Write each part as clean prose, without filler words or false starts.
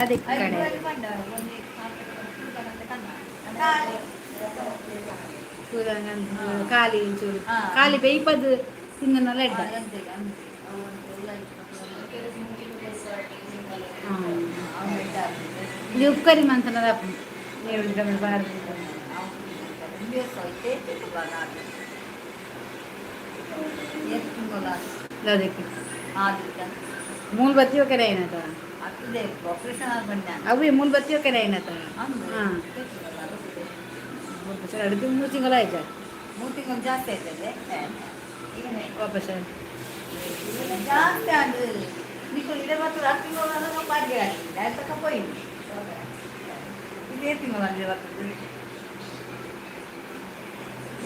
ಕಡೆ ಖಾಲಿ ಒಂಚೂರು ಖಾಲಿ ಬೇಯ್ಪದ್ ತಿಂದನಲ್ಲ ಎಡ್ಡ. ಇದು ಉಪ್ಕರಿ ಮಂತನದ ನೀರುಳ್ಳಿ ಟೊಮೆಟೊ ಬಾರ್. ಅದಕ್ಕೆ ಮೂಲ ಬತ್ತಿ ಒಕ್ಕರೆ ಏನತ? ಅವು ಮೂಲ ಬತ್ತಿ ಒಕ್ಕರೆ ಏನತ? ಹಾಂ, ಅಡುಗೆ 3 ತಿಂಗಳು ಆಯ್ತಾ? 3 ತಿಂಗಳು ಜಾಸ್ತಿ ಆಯ್ತದೆ. ವಾಪಸ್. ಜಾಸ್ತಿ ಅದು ನಿಕ್ಕು ಇದೇ ಮತ್ತು 6 ತಿಂಗಳು ಪಾಡ್ಗೆ ಆಯ್ತು ತಕ್ಕ ಪೋಯಿ. ಇದೇ ತಿಂಗಳು ಅಲ್ಲಿ ಬರ್ತದೆ.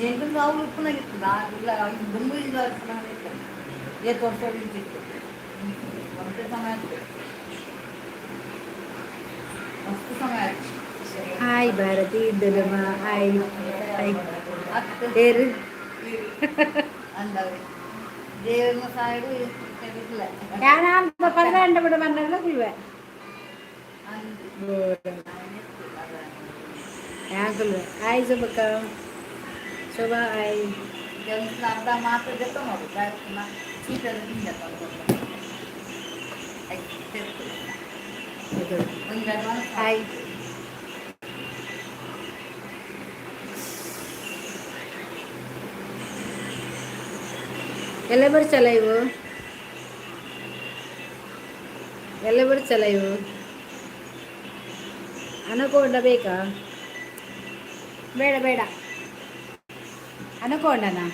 ಎಂಟು ಅವ್ರು ಉಪ್ಪುನಾಗಿರ್ತದೆ ಇಲ್ಲ, ದುಂಬು ಇಲ್ಲ, ಉಪ್ಪುನಾಗಿರ್ತದೆ. ಏತ್ ವರ್ಷ ಇರ್ತಿತ್ತು, ಒಂದೇ ಸಮಯ ಆಗ್ತದೆ, ಮಸ್ತ್ ಸಮಯ ಆಯ್ತು. ಹಾಯ್ ಭಾರತಿ ದೊಡ್ಡಮ್ಮ, ಹಾಯ್ ಹಾಯ್. ಅತ್ತು. ಏರು. ಅಂದವರು ದೇವ್ರನ್ನ ಸಾಯಡು ಇಲ್ಲ. ഞാൻ 12 ഇവിടെ പറഞ്ഞല്ലോ കുഴുവേ. ಅಂದು. ഞാൻ ಕುಲ್ವೆ. ಹಾಯ್ ಶೋಭಕ್ಕ, ಶೋಭಾ ಹಾಯ್. ಅರ್ಧ ಮಾತ್ರ ಜೊತೆ ನೋಡು. ಚೀಟಲ್ಲಿ ತಿಂದ. ಒಂದು. ಹಾಯ್. ಎಲ್ಲ ಬರ್ಸಲ್ಲ ಇವು, ಎಲ್ಲ ಬರ್ಸಲ್ಲ ಇವು. ಅನಕೋಂಡ ಬೇಕಾ? ಬೇಡ ಬೇಡ. ಅನಕೋಂಡನಾ?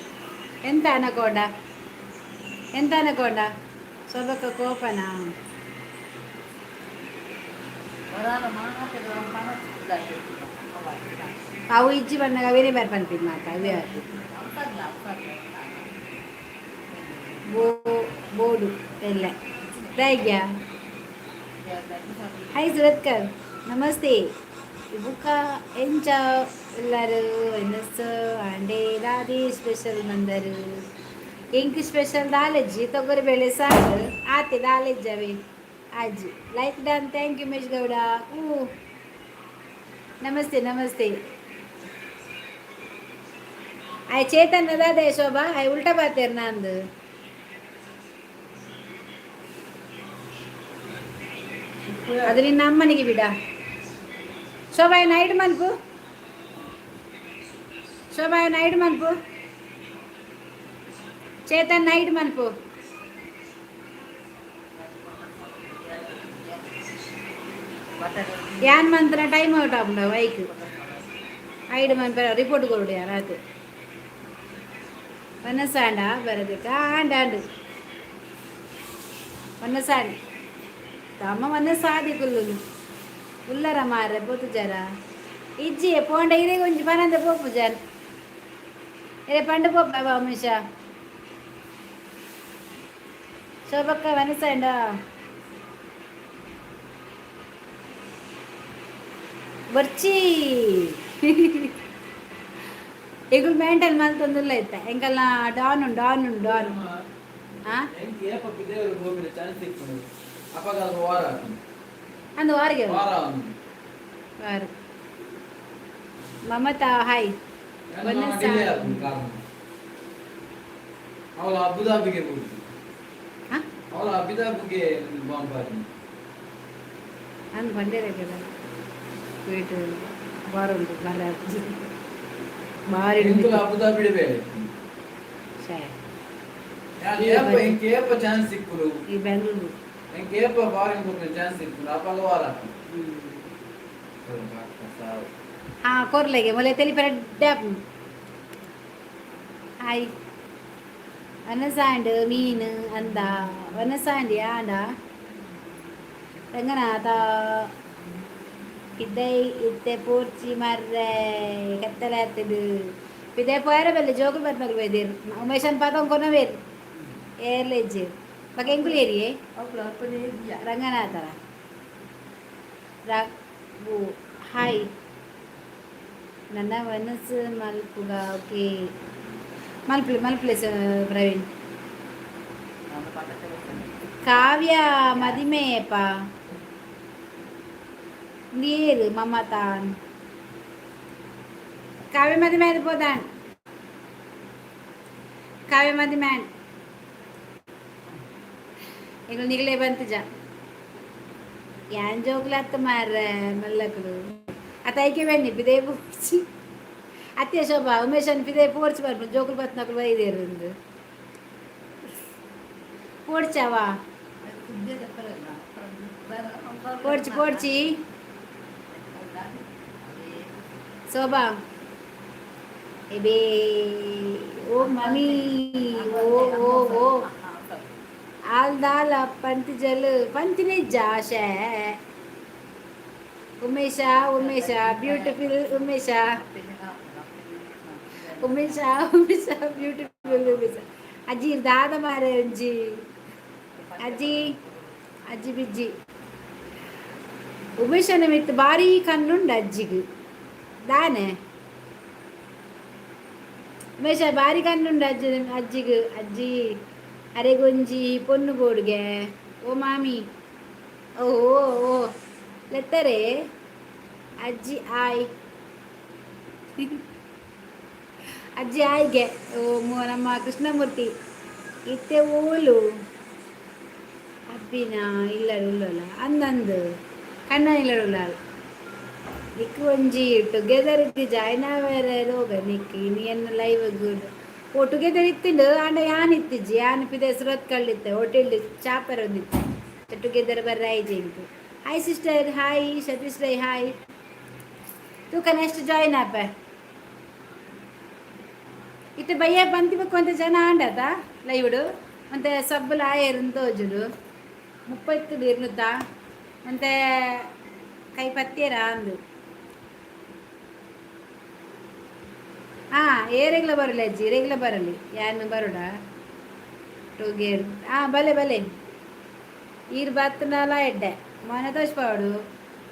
ಎಂತ ಅನಕೋಂಡ? ಎಂತ ಅನಕೋಂಡ? ಸೊಬಕ ಕೋಪನಾ? ವರಾನ ಮಾತ್ರ. ಅವು ಇಜ್ಜಿ ಬಂದಾಗ ಅವೇನೇ ಬೇರೆ ಪನ್ಪಿದ್ ಮಾತ ಅವೇ. ಬೋ ಬೋಡು ಎಲ್ಲ ದಾಯ್ಗ್ಯಾ. ಹಾಯ್ ಸುರತ್ಕರ್, ನಮಸ್ತೆ. ಬುಕ್ಕ ಎಂಚ ಎಲ್ಲರೂ? ಎನ್ನಸ್ ಅಂಡೆ ದಾದಿ ಸ್ಪೆಷಲ್ ಮಂದರು? ಎಂಕ್ ಸ್ಪೆಷಲ್ ದಾಲೆಜ್ಜಿ, ತೊಗರಿ ಬೇಳೆ ಸಾರು ಆತೆ, ದಾಲೆಜ್ಜವೇ ಅಜ್ಜಿ. Like done, thank you Umesh Gowda. ಹ್ಞೂ, ನಮಸ್ತೆ ನಮಸ್ತೆ. ಆಯ್ ಚೇತನ್ ದಾದೆ ಶೋಭಾ, ಆಯ್ ಉಲ್ಟಾ ಬಾತೇರ್ ನಂದು. ಅದು ನಿನ್ನ ಅಮ್ಮನಿಗೆ ಬಿಡ. ಶೋಭಾ ನೈಟ್ ಮನ್ಪು, ಶೋಭಾ ನೈಟ್ ಮನ್ಪು, ಚೇತನ್ ನೈಟ್ ಮನ್ಪು. ಯಾನ್ ಮಂತ್ರ ಟೈಮ್ ಔಟ್ ಆಪುಂಡು ಬೈಕ್ ಐಡ್ ಮನ್ಪೆ ರಿಪೋರ್ಟ್ ಕೊರಡು ಯಾರು ಆತು. ವನಸಾಂಡ ಬರದಿಕ್ಕ ಆಂಡ್ ಆಂಡ್ ವನಸಾಂಡ್ ತಮ್ಮ ವನಸಾದಿ ಕುಲ್ಲುನು ಉಲ್ಲರ ಮಾರ್ರೆ ಪೋತು ಜರ ಇಜ್ಜಿ ಪೋಂಡ ಇದೇ ಒಂಜಿ ಪನಂದ ಪೋಪು ಜನ್ ಇರೆ ಪಂಡ ಪೋಪ ಉಮೇಶ. ಶೋಭಕ್ಕ ವನಸಾಂಡ ಬರ್ಚಿ. ಎಗುಲ್ ಮೇಂಟೈನ್ ಮಲ್ತೊಂದುಲ್ಲ ಇತ್ತ ಎಂಕಲ್ನ ಡಾನ್ ಉಂಡು ಡಾನ್ ಉಂಡು ಡಾನ್. ಆ ಎಂಕ್ ಏಪ ಪಿದೇವರು ಗೋಬಿನ ಚಾನ್ಸ್ ತಿಕ್ಕುಂಡು ಅಪಗ ಅದು ವಾರ. ಅಂದು ವಾರಿಗೆ. ವಾರ ಒಂದು. ವಾರ. ಮಮತಾ ಹಾಯ್. ಡಿಲೇ ಆಪುಂಡು ಕಾರಣ ಅವಳ ಅಬುದಾಬಿಗೆ ಹೋಗಿ. ಹಾ. ಅವಳ ಅಬುದಾಬಿಗೆ ಬಾಂಬ್ ಹಾಕಿ. ಅಂದು ಬಂದೇರೆ ವೇಟ್ ಬಾರ ಉಂಟು ಬಾರ ಬಾರಿ. ಎಂಕುಲು ಅಬುದಾಬಿಡೆ ಬೇರೆ. ಶೇ. ಯಾನ್ ಏಪ ಎಂಕ್ ಏಪ ಚಾನ್ಸ್ ಸಿಕ್ಕುಂಡು? ಈ ಬೆಂಗಳೂರು. ಎಂಕ್ ಏಪ ಫಾರಿನ್ ಪೋಪಿನ ಚಾನ್ಸ್ ಸಿಕ್ಕುಂಡು ಅಪಗ ವಾರ. ಹಾಂ, ಕೊರ್ಲೆಗೆ ಮೊಲೆ ತೆಲಿ ಪೆರಡ್ಡೆ. ಹಾಯ್ ವನಸಾಂಡ್ ಮೀನು ಅಂದ ವನಸಾಂಡಿ ಆಂಡ ರಂಗನಾಥ ಪಿದೈ ಇತ್ತೆ ಪೋರ್ಚಿ ಮರ್ರೆ ಕತ್ತಲೆ ಆತದು. ಪಿದೈ ಪೋಯರ ಬೆಲ್ಲ ಜೋಗುಲು ಬರ್ನಗಲು ಬೈದೇರು. ಉಮೇಶನ್ ಪಾತ ಕೊನವೇರು ಏರ್ಲೆಜ್ಜೆ ಬಕ ಎಂಕುಲು ಏರಿಯೇ. ರಂಗನಾಥರ ರಘು ಹಾಯ್. ನನ್ನ ಮನಸ್ಸು ಮಲ್ಪುಗ. ಓಕೆ, ಮಲ್ಪಲೆ ಮಲ್ಪಲೆ ಪ್ರವೀಣ್. ಕಾವ್ಯ ಮದಿಮೆಯಪ್ಪ. ನೀರು ಮಮತಾನ್ ಕಾವ್ಯ ಮದಿಮೆ ಪೋದಾನ್ ಕಾವ್ಯ ಮದಿಮೆ. ಈಗ ನಿಗಲೇ ಬಂತಜ ಯಾನ್ ಜೋಕ್ಲತ್ತ ಮಾರ್ರೆ ಮಲ್ಲಕುಲು. ಅತ್ತ ಐಕೆ ಬೆನ್ನಿ ಪಿದೇ ಪೋರ್ಚಿ. ಅತ್ತೆ ಶೋಭಾ, ಉಮೇಶನ್ ಪಿದೇ ಪೋರ್ಚಿ ಬರ್ಪು. ಜೋಕುಲು ಬತ್ನಕುಲು ಬೈದೇರು ಒಂದು ಪೋಡ್ಚಾವಾ? ಪೋಡ್ಚಿ ಪೋಡ್ಚಿ. ಶೋಭಾ ಎಬೇ. ಓ ಮಮ್ಮಿ, ಓ ಓ ಓ, ಆಲ್ದಾಲ ಪಂತಿಜಲ್ ಪಂತಿನ ಜಾಶೆ. ಉಮೇಶ, ಉಮೇಶ ಬ್ಯೂಟಿಫುಲ್. ಉಮೇಶ, ಉಮೇಶ, ಉಮೇಶ ಬ್ಯೂಟಿಫುಲ್. ಉಮೇಶ ಅಜ್ಜಿ ದಾದ ಮಾರೆ ಅಜ್ಜಿ ಅಜ್ಜಿ ಅಜ್ಜಿ ಬಿಜ್ಜಿ. ಉಮೇಶನ ಮಿತ್ತು ಬಾರಿ ಕಣ್ಣುಂಡು ಅಜ್ಜಿಗೆ ದಾನೆ. ಉಮೇಶ ಬಾರಿ ಕಣ್ಣುಂಡು ಅಜ್ಜಿ ಅಜ್ಜಿಗೆ. ಅಜ್ಜಿ ಅರೆಗೊಂಜಿ ಪೊನ್ನು ಬೋಡುಗೆ. ಓ ಮಾಮಿ, ಓ ಓ ಓ, ಲೆತ್ತರೆ ಅಜ್ಜಿ ಆಯ್ ಅಜ್ಜಿ ಆಯ್ಗೆ. ಓ ನಮ್ಮ ಕೃಷ್ಣಮೂರ್ತಿ ಇತ್ತೆ ಓಲು ಅಬ್ಬಿನ ಇಲ್ಲಡು ಉಲ್ಲಲ್ಲ ಅಂದಂದು ಕಣ್ಣ ಇಲ್ಲಡು ಉಲ್ಲಾಲ್. ನಿಕ್ ಒಂಜಿ ಟುಗೆದರ್ ಜಾಯ್ನ್ ಆವರೆ ರೋಗ ನಿಕ್ ಇನಿ ಎನ್ನ ಲೈವ್ ಗುಡ್. ಓ ಟುಗೆದರ್ ಇತ್ತಿಂಡು ಆಂಡ ಯಾನ್ ಇತ್ತಿಜ್ಜಿ. ಯಾನ್ ಪಿದೆ ಸುರತ್ ಕಳ್ಳಿತ್ತೆ, ಹೋಟೆಲ್ ಚಾಪರ್ ಒಂದಿತ್ತು. ಟುಗೆದರ್ ಬರ್ರ ಆಯ್ಜೆ ಇಂಕು. Hi sister, hi Satish Rai, hi. ತೂಕ ನೆಕ್ಸ್ಟ್ ಜಾಯ್ನ್ ಆಪೆ. ಇತ್ತೆ ಬಯ್ಯ ಬಂತಿಬೇಕು ಅಂತ ಜನ ಆಂಡದ ಲೈವ್ಡು. ಮತ್ತೆ ಸಬ್ಬಲ್ ಆಯೇರು ತೋಜುಡು 30 ಇರ್ನುತ್ತಾ ಮತ್ತೆ ಕೈ ಪತ್ತೇರ ಅಂದು. ಹಾ, ಏರೆಗ್ಲ ಬರಲಿ ಅಜ್ಜಿ, ರೆಗ್ಲ ಬರಲಿ. ಯಾನು ಬರೋಡ ಟುಗೇರ್. ಹಾ, ಬಲೆ ಬಲೆ. ಈರ್ ಬತ್ತನಲ ಎಡ್ಡೆ ಮನೆ ತೋಚ್ಪಾಡು.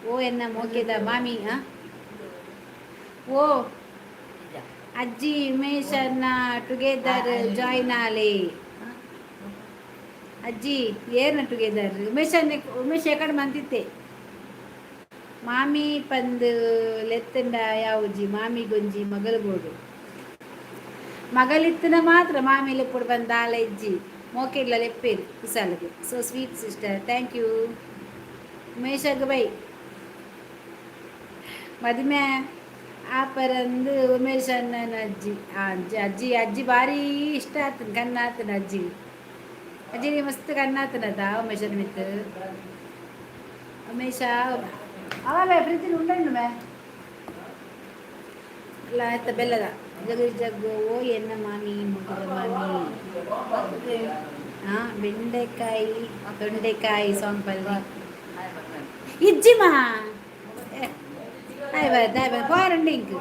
ಓ ಎನ್ನ ಮೋಕೆದ ಮಾಮಿ. ಆ ಓ ಅಜ್ಜಿ, ಉಮೇಶನ್ನ ಟುಗೆದರ್ ಜಾಯ್ನ್ ಆಲೆ. ಅಜ್ಜಿ ಏರ್ನ ಟುಗೆದರ್? ಉಮೇಶ್ ಉಮೇಶ್ ಎಕಡೆ ಮಂತಿತ್ತೆ. ಮಾಮಿ ಪಂದ್ ಲೆತ್ತಂಡ ಯಾವುಜಿ. ಮಾಮಿ ಗೊಂಜಿ ಮಗಲು ಬೋಡು. ಮಗಲಿತ್ತನ ಮಾತ್ರ ಮಾಮಿ ಲೆಪ್ಪುಡು ಬಂದ ಆಲ ಇಜ್ಜಿ. ಮೋಕೆಡ್ಲ ಲೆಪ್ಪೇರು ಕುಸಾಲಗೆ. So sweet sister, thank you. ಉಮೇಶಗ್ by ಮದಿಮೆ ಆಪರಂದು ಉಮೇಶ್ ಅಣ್ಣನ ಅಜ್ಜಿ. ಆ ಅಜ್ಜಿ ಅಜ್ಜಿ ಅಜ್ಜಿ ಭಾರಿ ಇಷ್ಟ ಆತನ ಕಣ್ಣಾತನ ಅಜ್ಜಿ. ಅಜ್ಜಿ ಮಸ್ತ್ ಕಣ್ಣಾತನದ ಉಮೇಶನ ಮಿತ್ತು. ಉಮೇಶ ಅವ ಫ್ರಿಜ್ ಉಂಡಣ್ಣು ಮೇ ಅಲ್ಲ ಬೆಲ್ಲದ ಜಗು ಜಗ್ಗು. ಓ ಎನ್ನ ಮಾಮಿ, ಮುಗಿದ ಮಾಮಿ. ಹಾ, ಬೆಂಡೆಕಾಯಿ ತೊಂಡೆಕಾಯಿ ಸೊಂಪಲ್ಲಿ ಇಜ್ಜಿಮಾ. ಹಾಯ್ ಬಾಯ್ ಬಾಯ್ ಪೋರಂಡು. ಇಂಕ್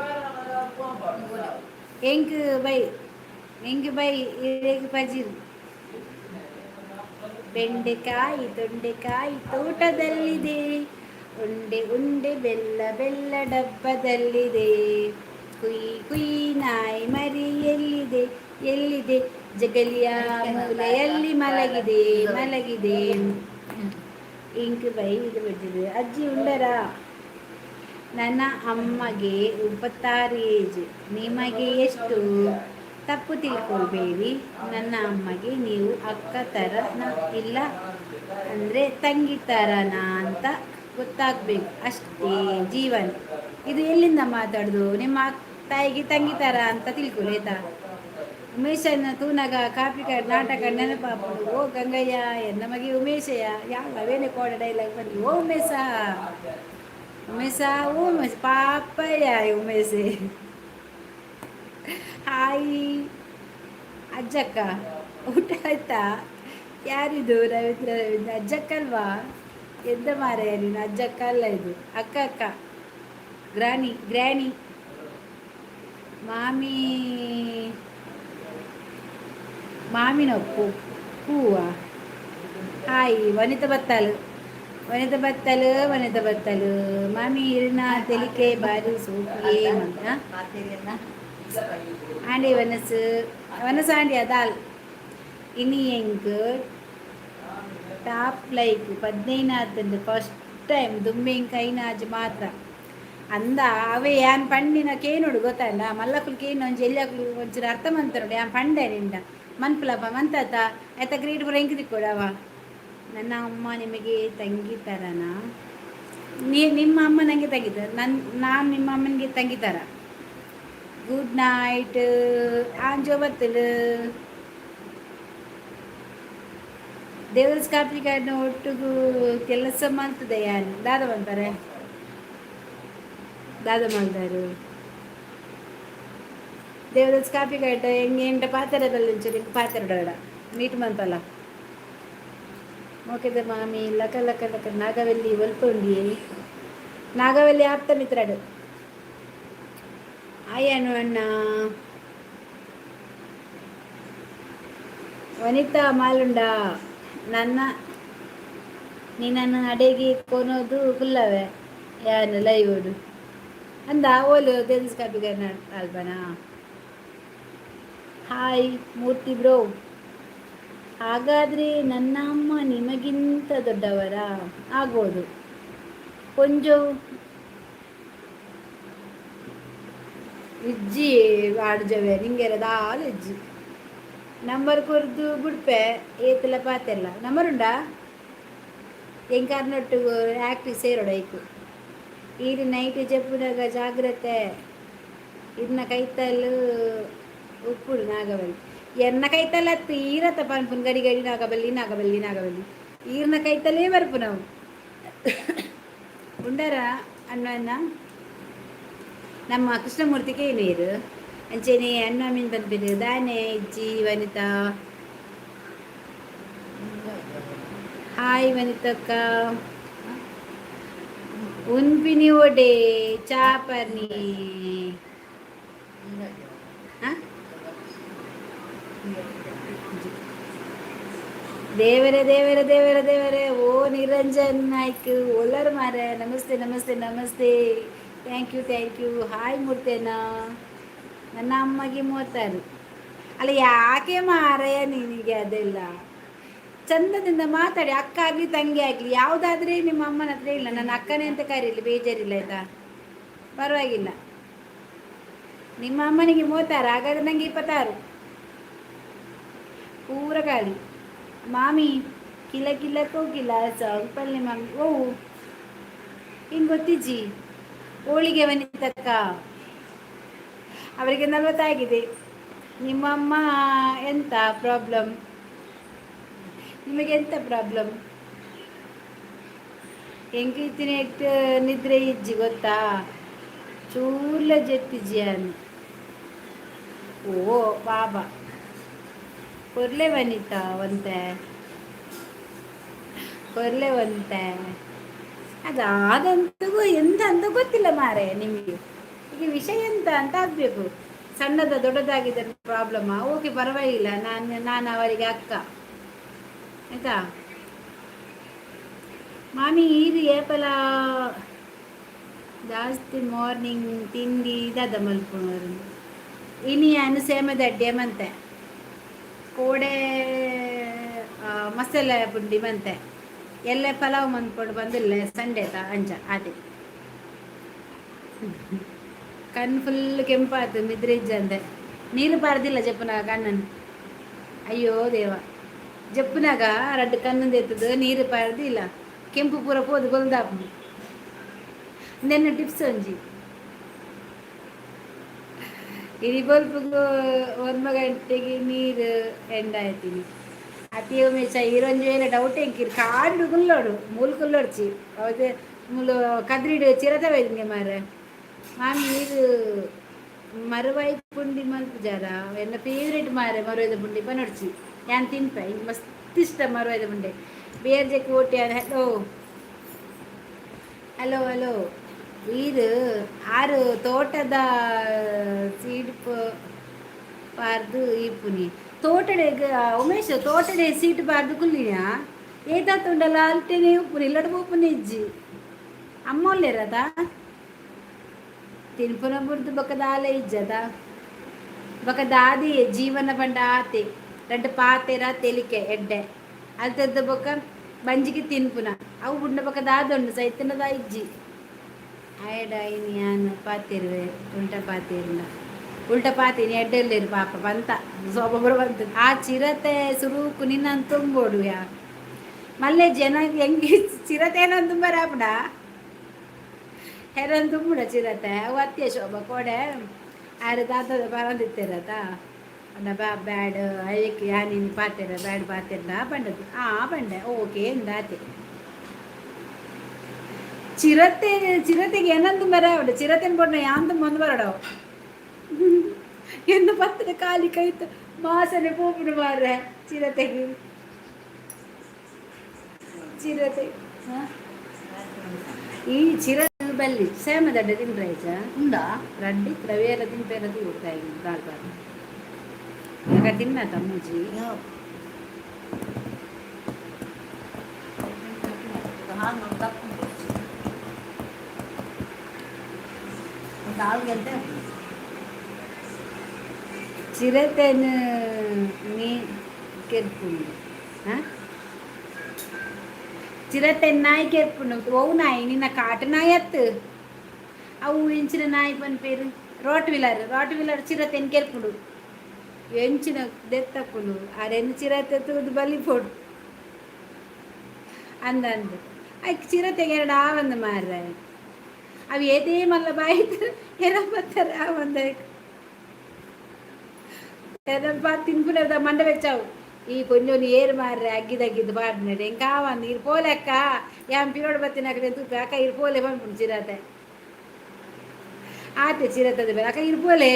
ಎಂಕ್ ಬೈ, ಎಂಕ್ ಬೈ ಇರೆಗ್ ಪಜಿರ್. ಬೆಂಡೆಕಾಯಿ ತೊಂಡೆಕಾಯಿ ತೋಟದಲ್ಲಿದೆ, ಉಂಡೆ ಉಂಡೆ ಬೆಲ್ಲ ಬೆಲ್ಲ ಡಬ್ಬದಲ್ಲಿದೆ, ಕುಯ್ ಕುಯ್ ನಾಯಿ ಮರಿ ಎಲ್ಲಿದೆ ಎಲ್ಲಿದೆ, ಜಗಲಿಯ ಮೂಲೆಯಲ್ಲಿ ಮಲಗಿದೆ ಮಲಗಿದೆ. ಇಂಕ್ ಬೈ ಇದು ಬಿಟ್ಟಿದೆ. ಅಜ್ಜಿ ಉಂಡರಾ? ನನ್ನ ಅಮ್ಮಗೆ 36 ಏಜ್, ನಿಮಗೆ ಎಷ್ಟು? ತಪ್ಪು ತಿಳ್ಕೊಳ್ಬೇಡಿ, ನನ್ನ ಅಮ್ಮಗೆ ನೀವು ಅಕ್ಕ ಥರನ ಇಲ್ಲ ಅಂದರೆ ತಂಗಿ ಥರನಾ ಅಂತ ಗೊತ್ತಾಗಬೇಕು ಅಷ್ಟೇ. ಜೀವನ್, ಇದು ಎಲ್ಲಿಂದ ಮಾತಾಡೋದು? ನಿಮ್ಮ ತಾಯಿಗೆ ತಂಗಿ ಥರ ಅಂತ ತಿಳ್ಕೊಳ್ಳಿ ಆಯ್ತಾ? ಉಮೇಶನ ತೂನಗ ಕಾಪಿಕಾಡ್ ನಾಟಕ ನೆನಪಾಪುಂಡು. ಓ ಗಂಗಯ್ಯ ಎನ್ನ ಮಗೆ ಉಮೇಶಯ್ಯ ಯಾವ ಅವೇನೆ ಕೋಡ ಡೈಲಾಗ್ ಬನ್ನಿ. ಓ ಉಮೇಶ ಉಮೇಶ, ಓ ಉಮೇಶ ಪಾಪಯ್ಯ ಉಮೇಶ್. ಹಾಯ್ ಅಜ್ಜಕ್ಕ, ಊಟ ಆಯ್ತಾ? ಯಾರಿದು? ರವೀಂದ್ರ ರವೀಂದ್ರ ಅಜ್ಜಕ್ಕ ಅಲ್ವಾ? ಎಂತ ಮಾರಾಯ ನೀನು? ಅಜ್ಜಕ್ಕ ಅಲ್ಲ ಇದು, ಅಕ್ಕ ಅಕ್ಕ, ಗ್ರಾನಿ ಗ್ರ್ಯಾನಿ. ಮಾಮಿ ಮಾಮಿನೊಪ್ಪು ಹೂವ. ಹಾಯ್ ವನಿತ ಬತ್ತಲು, ವನಿತ ಬತ್ತಲು, ವನಿತ ಬತ್ತಲು. ಮಾಮಿ ಇರಿನ ತೆಲಿಕೆ ಬಾರಿ ಸೂಪಿಯೇ ಮಂತ. Andy ವನಸು ವನಸು Andy ಅದಾಲ್. ಇನಿ ಎಂಕ್ ಟಾಪ್ ಲೈಕ್ 15 ಆತಂದು. ಫಸ್ಟ್ ಟೈಮ್ ದುಂಬೆ ಇಂಕ ಐನಾಜಿ ಮಾತ್ರ. ಅಂದ ಅವೇ ಯಾನ್ ಪಂಡಿನ ಕೇನೋಡು ಗೊತ್ತಲ್ಲ. ಮಲ್ಲಕುಲು ಕೇನು ಒಂಜಿ ಎಲ್ಯಕುಲು ಒಂಚೂರು ಅರ್ಥ ಮಂತರೋಡು. ಯಾನ್ ಪಂಡೆ ನಿಂಡ ಮನ್ಪುಲಪ್ಪ ಮಂತಾತ ಆಯ್ತಾ? ಗ್ರೇಟ್ ಪೂರ ಎಂಕ್ ತಿಕ್ಕೊಡವ. ನನ್ನ ಅಮ್ಮ ನಿಮಗೆ ತಂಗಿ ಥರನಾ? ನೀ ನಿಮ್ಮ ಅಮ್ಮ ನನಗೆ ತಂಗಿ ನನ್ನ, ನಾನು ನಿಮ್ಮ ಅಮ್ಮನಿಗೆ ತಂಗಿ ಥರ. ಗುಡ್ ನೈಟ್ ಆಂಜೋ ಬತ್ತಲು. ದೇವರ ಕಾಪಿಕಾಡಿನ ಒಟ್ಟುಗು ಕೆಲಸ ಮಾಡ್ತದೆ ಯಾನ್. ದಾದ ಬಂತಾರೆ, ದಾದ ಮಾಡ್ದಾರು ದೇವದಾಸ್ ಕಾಪಿ ಕಾಟ ಹೆಂಗೆ ಎಂಟ ಪಾತ್ರೆ ಬಲ್ಲಿಂಚು ಪಾತ್ರೆ ಡೋಡ ಮೀಟ್ ಮಂತಲ್ಲ. ಮೋಕೆದ ಮಾಮಿ ಲಕ ಲಕ ಲಕ. ನಾಗವಲ್ಲಿ ಒಲ್ಪ ಉಂಡಿ. ನಾಗವಲ್ಲಿ ಆಪ್ತ ಮಿತ್ರಡು ಆಯನು ಅಣ್ಣ. ವನಿತಾ ಮಾಲುಂಡ ನನ್ನ ನಿನ್ನನ್ನು ಅಡೆಗೆ ಕೊನೋದು ಕುಲ್ಲವೆ ಯಾನು ಲೈವುಡು ಅಂದ ಓಲು ದೇವದಾಸ್ ಕಾಪಿಗಾರ ಅಲ್ಬನಾ. ಹಾಯ್ ಮೂರ್ತಿ ಬ್ರೋ. ಹಾಗಾದರೆ ನನ್ನ ಅಮ್ಮ ನಿಮಗಿಂತ ದೊಡ್ಡವರಾ? ಆಗ್ಬೋದು ಕೊಂಚ. ಇಜ್ಜಿ ಆಡ್ಜವೆ ನಿಂಗೆರ ದಾಲ ಇಜ್ಜಿ. ನಂಬರ್ ಕೊರ್ದು ಬುಡ್ಪೆ ಏತಲ ಪಾತೆಲ್ಲ. ನಂಬರ್ ಉಂಡಾ? ಎಂಕಾರ್ನೊಟ್ಟು ಆ್ಯಕ್ಟಿವ್ ಸೇರೋಡು ಐಕು. ಈರು ನೈಟ್ ಜಪ್ಪುನಾಗ ಜಾಗ್ರತೆ. ಇರ್ನ ಕೈತಲು ಉಪ್ಪುಡು ನಾಗಬಲ್ಲಿ. ಎನ್ನ ಕೈತಲ್ಲ ತೀರತ ಪನ್ಪುನ್ ಗಡಿ ಗಡಿ ನಾಗಬಲ್ಲಿ ನಾಗಬಲ್ಲಿ ನಾಗಬಲ್ಲಿ. ಈರ್ನ ಕೈತಲೇ ಬರ್ಪು ನಾವು. ಉಂಡರ ಅಣ್ಣ? ನಮ್ಮ ಕೃಷ್ಣಮೂರ್ತಿಗೆ ನೀರು ಅಂಚೆನೆ ಅಣ್ಣ ಮೀನು ಪನ್ಪಿರು ದಾನೆ ಇಜ್ಜಿ. ವನಿತಾ ಹಾಯ್ ವನಿತಕ್ಕ. ಉನ್ಪಿನಿ ಒಡೆ ಚಾಪರ್ನಿ. ಆ? ದೇವರೇ ದೇವರೇ ದೇವರೇ ದೇವರೇ. ಓ ನಿರಂಜನ್ ನಾಯ್ಕ್ ಒಲ್ಲರ್ ಮಾರೆ. Namaste namaste namaste. Thank you, thank you. Hi ಮೂರ್ತೇನ. ನನ್ನ ಅಮ್ಮಗೆ 36 ಅಲ್ಲ. ಯಾಕೆ ಮಾರಯ್ಯ ನಿನಗೆ ಅದೆಲ್ಲ? ಚಂದದಿಂದ ಮಾತಾಡಿ. ಅಕ್ಕ ಆಗಲಿ ತಂಗಿ ಆಗಲಿ ಯಾವುದಾದ್ರೆ ನಿಮ್ಮ ಅಮ್ಮನ ಹತ್ರ ಇಲ್ಲ. ನನ್ನ ಅಕ್ಕನೇ ಅಂತ ಕರೀಲಿ, ಬೇಜಾರಿಲ್ಲ ಆಯ್ತಾ? ಪರವಾಗಿಲ್ಲ. ನಿಮ್ಮ ಅಮ್ಮನಿಗೆ 36 ಹಾಗಾದ್ರೆ ನನಗೆ 26 ಪೂರ ಖಾಲಿ. ಮಾಮಿ ಕಿಲ ಕಿಲ ಕೋಗಿಲ ಸಾಂಗ್ ಪಲ್ಲೆ ಮಾಮಿ. ಓ ಹಿಂಗೆ ಗೊತ್ತಿಜ್ಜಿ ಹೋಳಿಗೆ. ವನಿತಕ್ಕ ಅವರಿಗೆ 40 ಆಗಿದೆ. ನಿಮ್ಮಮ್ಮ ಎಂತ ಪ್ರಾಬ್ಲಮ್? ನಿಮಗೆ ಎಂತ ಪ್ರಾಬ್ಲಮ್? ಎಂಕ್ ನಿದ್ರೆ ಇಜ್ಜಿ ಗೊತ್ತಾ? ಚೂರ್ಲ ಜೆತ್ತಿಜ್ಜಿ ಅನ್. ಓ ಬಾಬಾ ಕೊರ್ಲೆ ವನಿತಾ ಒಂತೆ ಕೊರ್ಲೆ ಒಂತೆ. ಅದಾದಂತಗೂ ಎಂತ ಅಂತ ಗೊತ್ತಿಲ್ಲ ಮಾರೆ ನಿಮಗೆ. ಈಗ ವಿಷಯ ಎಂತ ಅಂತ ಆಗಬೇಕು. ಸಣ್ಣದ ದೊಡ್ಡದಾಗಿದೆ ಪ್ರಾಬ್ಲಮ್. ಓಕೆ, ಪರವಾಗಿಲ್ಲ. ನಾನು ನಾನು ಅವರಿಗೆ ಅಕ್ಕ ಆಯ್ತಾ? ಮಾಮಿ ಇದು ಏಪಲ ಜಾಸ್ತಿ ಮಾರ್ನಿಂಗ್ ತಿಂಡಿ ದಾದ ಮಲ್ಪುನವರು? ಇನಿ ಯಾನು ಸೇಮದ ಅಡ್ಡೆ ಮಂತೆ, ಕೋಡೆ ಮಸಾಲೆ ಪುಂಡಿ ಮಂತೆ, ಎಲ್ಲ ಪಲಾವ್ ಮಂದ್ಕೊಂಡು ಬಂದಿಲ್ಲ ಸಂಡೇ ತ ಅಂಚ ಆತೆ. ಕಣ್ಣು ಫುಲ್ ಕೆಂಪಾತು ನಿದ್ರೆ ಇಜ್ಜಂದೆ. ನೀರು ಪಾರದಿಲ್ಲ ಜಪ್ಪುನಾಗ ಕಣ್ಣನ್ನು. ಅಯ್ಯೋ ದೇವ, ಜಪ್ಪುನಾಗ ರಡ್ಡು ಕಣ್ಣು ಎತ್ತದು ನೀರು ಪಾರದಿಲ್ಲ. ಕೆಂಪು ಪೂರ ಪೋದು ಬೊಲ್ದಾಪು. ನೆನ್ನೆ ಟಿಪ್ಸ್ ಒಂಜಿ. ಇಡೀ ಬೊಲ್ಪುಗು ಒಂಬ ಗಂಟೆಗೆ ನೀರು ಎಂಡಾಯ್ತೀನಿ. ಅತಿ ಉಮೇಶ ಈರೊಂಜಿ ವೇಳೆ ಡೌಟ್ ಎಂಕಿರ್ ಕಾಡು ಕುಲ್ಲೋಡು ಮೂಲು ಕುಲ್ಲೊಡ್ಚಿ. ಹೌದು, ಮೂಲು ಕದ್ರಿಡು ಚಿರತೆ ಬೈದಿಂಗೆ ಮಾರೆ. ಮಾಮಿ ಇದು ಮರುವಾಯಿ ಪುಂಡಿ ಮಲ್ಪುಜಾರ? ಎನ್ನ ಫೇವ್ರೇಟ್ ಮಾರೆ ಮರುವಾಯ್ದ ಪುಂಡಿ ಪನೊಡ್ಚಿ. ಯಾನ್ ತಿನ್ಪೆ, ಇಂಕ್ ಮಸ್ತ್ ಇಷ್ಟ ಮರುವಾಯ್ದ ಪುಂಡೆ. ಬೇರ್ಜೆ ಕೋಟೆ. Hello hello hello. ಇದು ಆರು ತೋಟದ ಸೀಡ್ ಪಾರ್ದು ಇಪ್ಪುನಿ ತೋಟಡೆ. ಉಮೇಶ್ ತೋಟಡೆ ಸೀಟ್ ಪಾರ್ದು ಕುಲ್ಲಿನ ಏತಾತುಂಡಲ ಅಲ್ಟೆನೆ ಉಪ್ಪುನಿ ಇಲ್ಲಡ ಉಪ್ಪುನಿ ಇಜ್ಜಿ. ಅಮ್ಮ ಒಲ್ಲೆರದ ತಿನ್ಪುನ ಬುಡ್ದು ಬೊಕ ದಾಲ ಇಜ್ಜದ. ಬೊಕ ದಾದಿ ಜೀವನ ಪಂಡ ಆತೆ ರಡ್ಡ್ ಪಾತೆರ ತೆಲಿಕೆ ಎಡ್ಡೆ ಅಲ್ತದ್ದು. ಬೊಕ ಬಂಜಿಗೆ ತಿನ್ಪುನ. ಅವು ಬುಡ್ನ ಪಕ್ಕ ದಾದೊಂಡು ಸೈತನದ ಇಜ್ಜಿ. ಆಯಡ ಇನಿ ಯಾನ್ ಪಾತೆರುವೆ, ಉಲ್ಟ ಪಾತೆರ್ನ, ಉಲ್ಟ ಪಾತೀನಿ. ಎಡ್ಡೆಲ್ಲೇರು ಪಾಪ ಬಂತ ಸೊಬ್ಬೊಬ್ಬರು ಬಂತು. ಆ ಚಿರತೆ ಸುರುಕು ನಿನ್ನ ತುಂಬೋಡು ಯಾ ಮಲ್ಲೆ ಜನ ಹೆಂಗೆ ಚಿರತೆ ಏನಂತ ತುಂಬ ರಾಪಡ ಹೆರನ್ ತುಂಬುಡ ಚಿರತೆ. ಅವು ಅತ್ಯ ಶೋಭ ಕೋಡೆ ಆರು ತಾತದ ಬರಂದಿತ್ತಿರತ ಅಂಡ ಬಾ ಬ್ಯಾಡ್ ಅಯ್ಯಕ್ಕೆ ಯಾ ನೀನು ಪಾತೆರ ಬ್ಯಾಡ್ ಪಾತೆರ್ನ ಪಂಡದು. ಆ ಪಂಡೆ, ಓಕೆ ಎಂದಾತೆ. ಚಿರತೆ ಚಿರತೆಗೆ ಏನಂತ ಮರ ಚಿರತೆನ ಬೊಡ್ನ ಯಾಂತ ಬಂದು ಬರಡವು ಎಂದು ಪತ್ತದ ಕಾಲಿ ಕೈತ ಮಾಸನೆ ಪೋಪುಡು ಮಾರ್ರೆ ಚಿರತೆಗೆ ಚಿರತೆ. ಹ? ಈ ಚಿರತೆ ಬಲ್ಲಿ ಸೇಮ ದಡ್ಡ ತಿನ್ರೈಚ. ಉಂಡಾ? ರಡ್ಡಿ ರವೇರ ತಿನ್ಪೇರ ತೀರ್ತಾ ದಾಲ್ ಬಾರ್ ಆಗ ತಿನ್ನತ ಮೂಜಿ. ಹಾಲು ತಪ್ಪು ಒಂದು ಆರು ಗಂಟೆ. ಚಿರತೆನ ಮೀ ಕೆರ್ಪುಂಡು. ಹಾಂ, ಚಿರತೆ ನಾಯಿ ಕೆರ್ಪುಂಡು. ಓವು ನಾಯಿ? ನಿನ್ನ ಕಾಟು ನಾಯಿ ಅತ್ತು ಅವು. ಎಂಚಿನ ನಾಯಿ ಪನ್ಪೇರು? Rottweiler. ರಾಟ್ ವೀಲರ್ ಚಿರತೆನ್ ಕೆರ್ಪುಂಡು. ಎಂಚಿನ ದೆತ್ತಕುಲು ಅರೆನ್ ಚಿರತೆ ತೂದು ಬಲಿಪೊಡು ಅಂದ ಅಂದ್. ಐಕ್ ಚಿರತೆಗೆ ಎರಡು ಆವಂದು ಮಾರ್ರೆ. ಅವು ಏತೇ ಮಲ್ಲ ಬಾಯಿತು ಎರ ಆವಂದ ಎರಪ್ಪ ತಿನ್ಪುನದ ಮಂಡೆ ಬೆಚ್ಚಾವು. ಈ ಕೊಂಜೊನಿ ಏರು ಮಾರ್ರೆ ಅಗ್ಗಿದಗ್ಗಿದ್ದು ಪಾಡ್ನಡೆ ಎಂಕ ಆವಂದು. ಇರು ಪೋಲೆಕ್ಕ, ಯಾನ್ ಪಿರೋಡು ಬತ್ತಿನ ತೂಪೆ ಅಕ್ಕ, ಇರು ಪೋಲೆ ಪನ್ಪುಂಡು ಚಿರತೆ. ಆತೆ ಚಿರತದ ಬೇರೆ ಅಕ್ಕ, ಇರು ಪೋಲೆ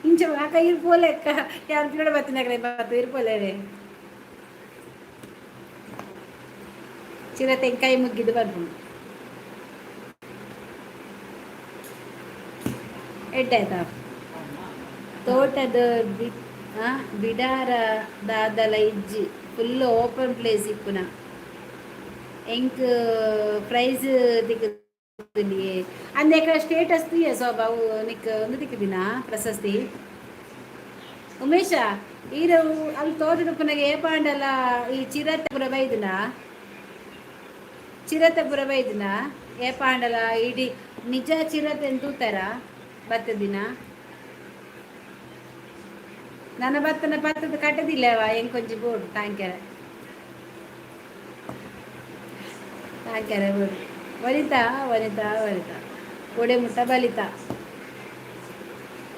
ಇಂಚ ಅಕ್ಕ, ಇರು ಪೋಲೆಕ್ಕ, ಯಾನ್ ಪಿರೋಡು ಬತ್ತಿನಕಲೆ ಬತ್ತು, ಇರು ಪೋಲೆ. ಚಿರತೆ ಕೈ ಮುಗ್ಗಿದ್ದು ಪನ್ಪುಂಡು. ಎಡ್ಡೆ ಆಯ್ತಾ? ತೋಟದ ಬಿ ಬಿಡಾರ ದಾದಲ ಇಜ್ಜಿ, ಫುಲ್ ಓಪನ್ ಪ್ಲೇಸ್ ಇಪ್ಪುನ. ಎಂಕ್ ಪ್ರೈಸ್ ತಿಕ್ಕುಂಡಿಯೇ ಅಂದೇಕ ಸ್ಟೇಟಸ್ ತೀಯ ಸೋಬ ಅವು ನಿಕ್ ಒಂದು ತಿಕ್ಕುದಿನ ಪ್ರಶಸ್ತಿ. ಉಮೇಶ, ಈರು ಅಲ್ಲಿ ತೋಟದ ಪುನಗ ಏಪಾಂಡಲ ಈ ಚಿರತೆ ಪುರ ಬೈದಿನ? ಚಿರತೆ ಪುರ ಬೈದಿನ ಏಪಾಂಡಲ? ಇಡೀ ನಿಜ ಚಿರತೆ ತೂತಾರ ಬತ್ತದಿನ? ನನ್ನ ಬತ್ತನ ಪತ್ತದ ಕಟ್ಟದಿಲ್ಲವ ಎಂಕೊಂಚಿ ಬೋಡು ತಾಂಕೆರೆ ತಾಂಕೆರೆ ಬೋಡು. ವನಿತಾ ವನಿತಾ ವನಿತಾ ಒಡೆ ಮುಟ್ಟ ಬಲಿತ.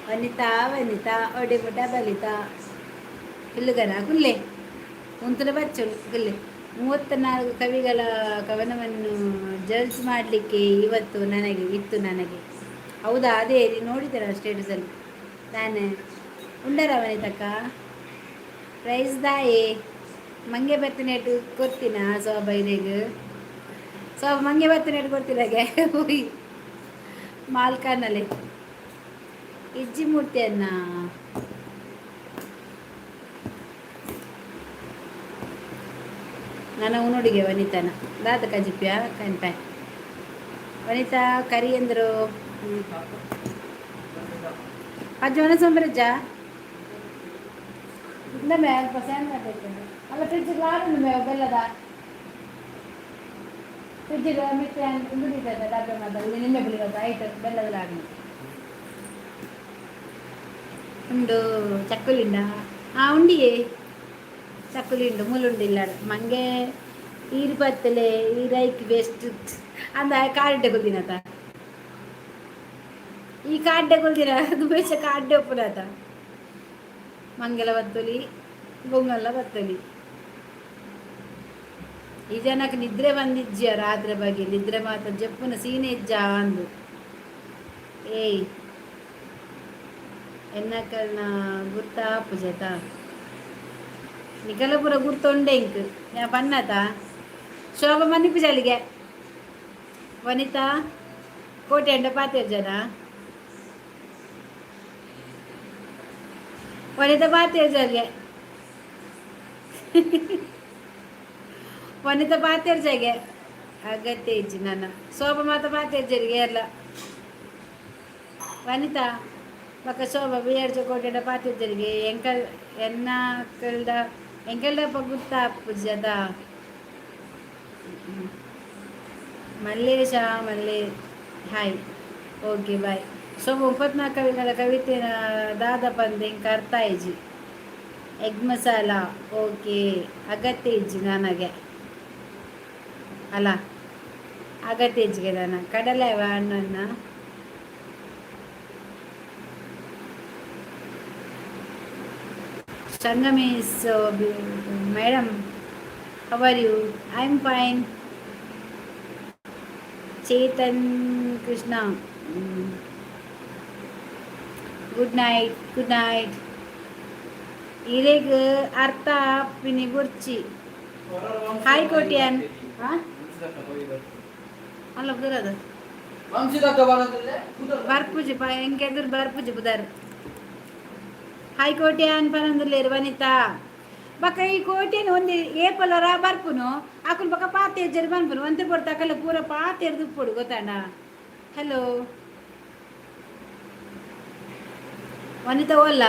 ವನಿತಾ ವನಿತಾ ಒಡೆ ಮುಟ್ಟ ಬಲಿತ. ಇಲ್ಲುಗನ ಕುಲ್ಲೆ ಉಂತುನ ಬಚ್ಚು ಕುಲ್ಲೆ. 34 ಕವಿಗಳ ಕವನವನ್ನು ಜಡ್ಜ್ ಮಾಡಲಿಕ್ಕೆ ಇವತ್ತು ನನಗೆ ಇತ್ತು ನನಗೆ. ಹೌದಾ? ಅದೇ ನೀನು ನೋಡಿದ್ದೀರ ಸ್ಟೇಟಸಲ್ಲಿ ನಾನು ಉಂಡರ ವನಿತಕ್ಕ? ಪ್ರೈಸ್ ದಾಯೆ ಮಂಗೆ ಬತ್ತಿನೇಟು ಕೊರ್ತಿನ ಸೋಬ ಇರೆಗ್? ಸೋಬ ಮಂಗೆ ಬತ್ತಿನೇಟು ಕೊರ್ತಿರಾಗೆ ಹೋಯ್ ಮಾಲ್ಕಾನಲೆ ಇಜ್ಜಿ ಮೂರ್ತಿ ಅನ್ನ. ನನ್ನ ಉನುಡಿಗೆ ವನಿತಾನ ದಾದ ಕಜಿಪ್ಯ ಕನ್ಪೆ ವನಿತಾ ಕರಿ ಅಂದರು. ಅಜ್ಜ ಒಣಸಂಬ್ರಜ್ಜ ಇಂದಮೆ ಅಲ್ಪ ಸ್ಯಾನ್ ಅಲ್ಲ. ಫ್ರಿಜ್ ಲಾಡುಂಡು ಮೇವು ಬೆಲ್ಲದ ಫ್ರಿಜ್ ಮಿತ್ತೆ ಉಂಡು ಡಬ್ಬೆ ಮಾತ ನಿನ್ನೆ ಬುಲಿಗತ್ತ ಐಟ್ ಬೆಲ್ಲದ ಲಾಡು ಉಂಡು. ಚಕ್ಕುಲಿಂಡ ಆ ಉಂಡಿಯೇ ಚಕ್ಕುಲಿ ಉಂಡು ಮುಲುಂಡು ಇಲ್ಲ. ಮಂಗೆ ಈರು ಪತ್ತಲೆ ಈ ರೈಕ್ ಬೆಸ್ಟ್ ಅಂದ ಕಾಡ್ಡೆ ಕುಲ್ದಿನತ. ಈ ಕಾಡ್ಡೆ ಕುಲ್ದಿನ ಬೇಚ ಕಾಡ್ಡೆ ಒಪ್ಪುನಾತ. ಮಂಗೆಲ ಬತ್ತೊಲಿ, ಬೊಂಗಲ್ಲ ಬತ್ತೊಲಿ. ಈ ಜನಕ್ಕೆ ನಿದ್ರೆ ಬಂದಿಜ್ಜ ರಾತ್ರಿ ಬಗ್ಗೆ ನಿದ್ರೆ ಮಾತ್ರ ಜಪ್ಪುನ ಸೀನೆ ಇಜ್ಜ ಅಂದು. ಏಯ್ ಎನ್ನಕಲ್ನ ಗುರ್ತ ಪೂಜಾತ ನಿಕಲ ಪೂರ ಗುರ್ತೊಂಡೆ ಇಂಕ್ ಯಾ ಪನ್ನತ. ಶೋಭ ಮನ್ನಿಪು ಜಲಿಗೆ. ವನಿತಾ ಕೋಟೆ ಅಂಡ ಪಾತೇರ್ ಜನ. ವನಿತಾ ಪಾತೇರ್ ಜಲ್ಗೆ. ವನಿತಾ ಪಾತೇರ್ ಜಗೆ ಅಗತ್ಯ ಇಜ್ಜಿ ನನ್ನ. ಶೋಭ ಮಾತ ಪಾತೇರ್ ಜರಿಗೆ ಎಲ್ಲ. ವನಿತಾ ಬೊಕ ಶೋಭ ಬಿಯರ್ಜ ಕೋಟೆಡ ಪಾತೇರ್ ಎಂಕಲ್ ಎನ್ನ ಕಲ್ದ ಎಂಕಲ್ದಪ್ಪ ಗುರ್ತ ಪೂಜದ. ಮಲ್ಲೇಶ ಮಲ್ಲೆ, ಹಾಯ್, ಓಕೆ, ಬಾಯ್. ಸೊ 34 ಕವಿಗಳ ಕವಿತೆನ ದಾದ ಪಂದ್ ಎಂಕ್ ಅರ್ಥ ಆಯ್ಜಿ. Egg masala, okay. ಅಗತ್ಯ ಇಜ್ಜಿ ನನಗೆ ಅಲ್ಲ, ಅಗತ್ಯ ಇಜ್ಜಿಗೆ ನಾನು ಕಡಲೆ ಅಣ್ಣನ್ನ. Sangamesh madam, how are you? I am fine. Chetan Krishna, good night, good night. ಇರೆಗ್ ಅರ್ಥ ಪಿನಿ ಬುರ್ಚಿ. ಹಾಯ್ ಕೋಟ್ಯಾನ್. ಅಲ್ಲ, ಬುದರದ ಬರ್ಪುಜಿ ಪಾ ಎಂಕೆದುರು ಬರ್ಪುಜಿ ಬುದಾರ್. ಹಾಯ್ ಕೋಟ್ಯಾನ್ ಪನೊಂದುಲ್ಲೇರು ವನಿತಾ. ಬೊಕ ಈ ಕೋಟ್ಯಾನ್ ಒಂಜಿ ಏಪಲರ ಬರ್ಪುನು, ಅಕುಲು ಬೊಕ ಪಾತೆರ್ಜೆರ್ ಪನ್ಪುನು. ಒಂತೆ ಪೊರ್ತು ಅಕಲ್ನ ಪೂರ ಪಾತೆರ್ದು ಉಪ್ಪೊಡು, ಗೊತ್ತಾಂಡ? ಹಲೋ ವನಿತಾ, ಓಲ್ಲ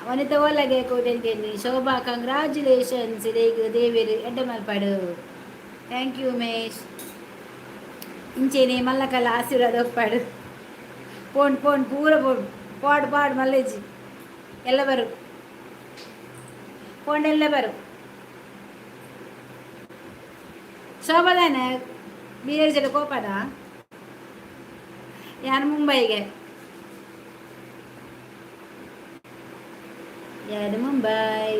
ವನಿತಾ? ಓಲ್ಲಗೆ ಕೋಟ್ಯಾನ್ ಕೇನಿ. ಶೋಭಾ, ಕಂಗ್ರಾಚುಲೇಷನ್ಸ್. ಇರೆಗ್ ದೇವೆರ್ ಎಡ್ಡೆ ಮಲ್ಪಡು. Thank you Umesh. ಇಂಚೆನೆ ಮಲ್ಲಕಲ್ಲ ಆಶೀರ್ವಾದ ಒಪ್ಪಾಡು. ಪೋಣ್ ಪೋಣ್ ಪೂರ ಪೋಣ್, ಪಾಡು ಪಾಡು ಮಲ್ಲೇಜಿ ಎಲ್ಲ ಬರು ಪೋಂಡ್ ಎಲ್ಲ ಬರು. ಶೋಭಾದಾನೆ ಬೀರ್ ಜಡ ಕೋಪದ ಯಾರು ಮುಂಬೈಗೆ, ಯಾರು ಮುಂಬೈ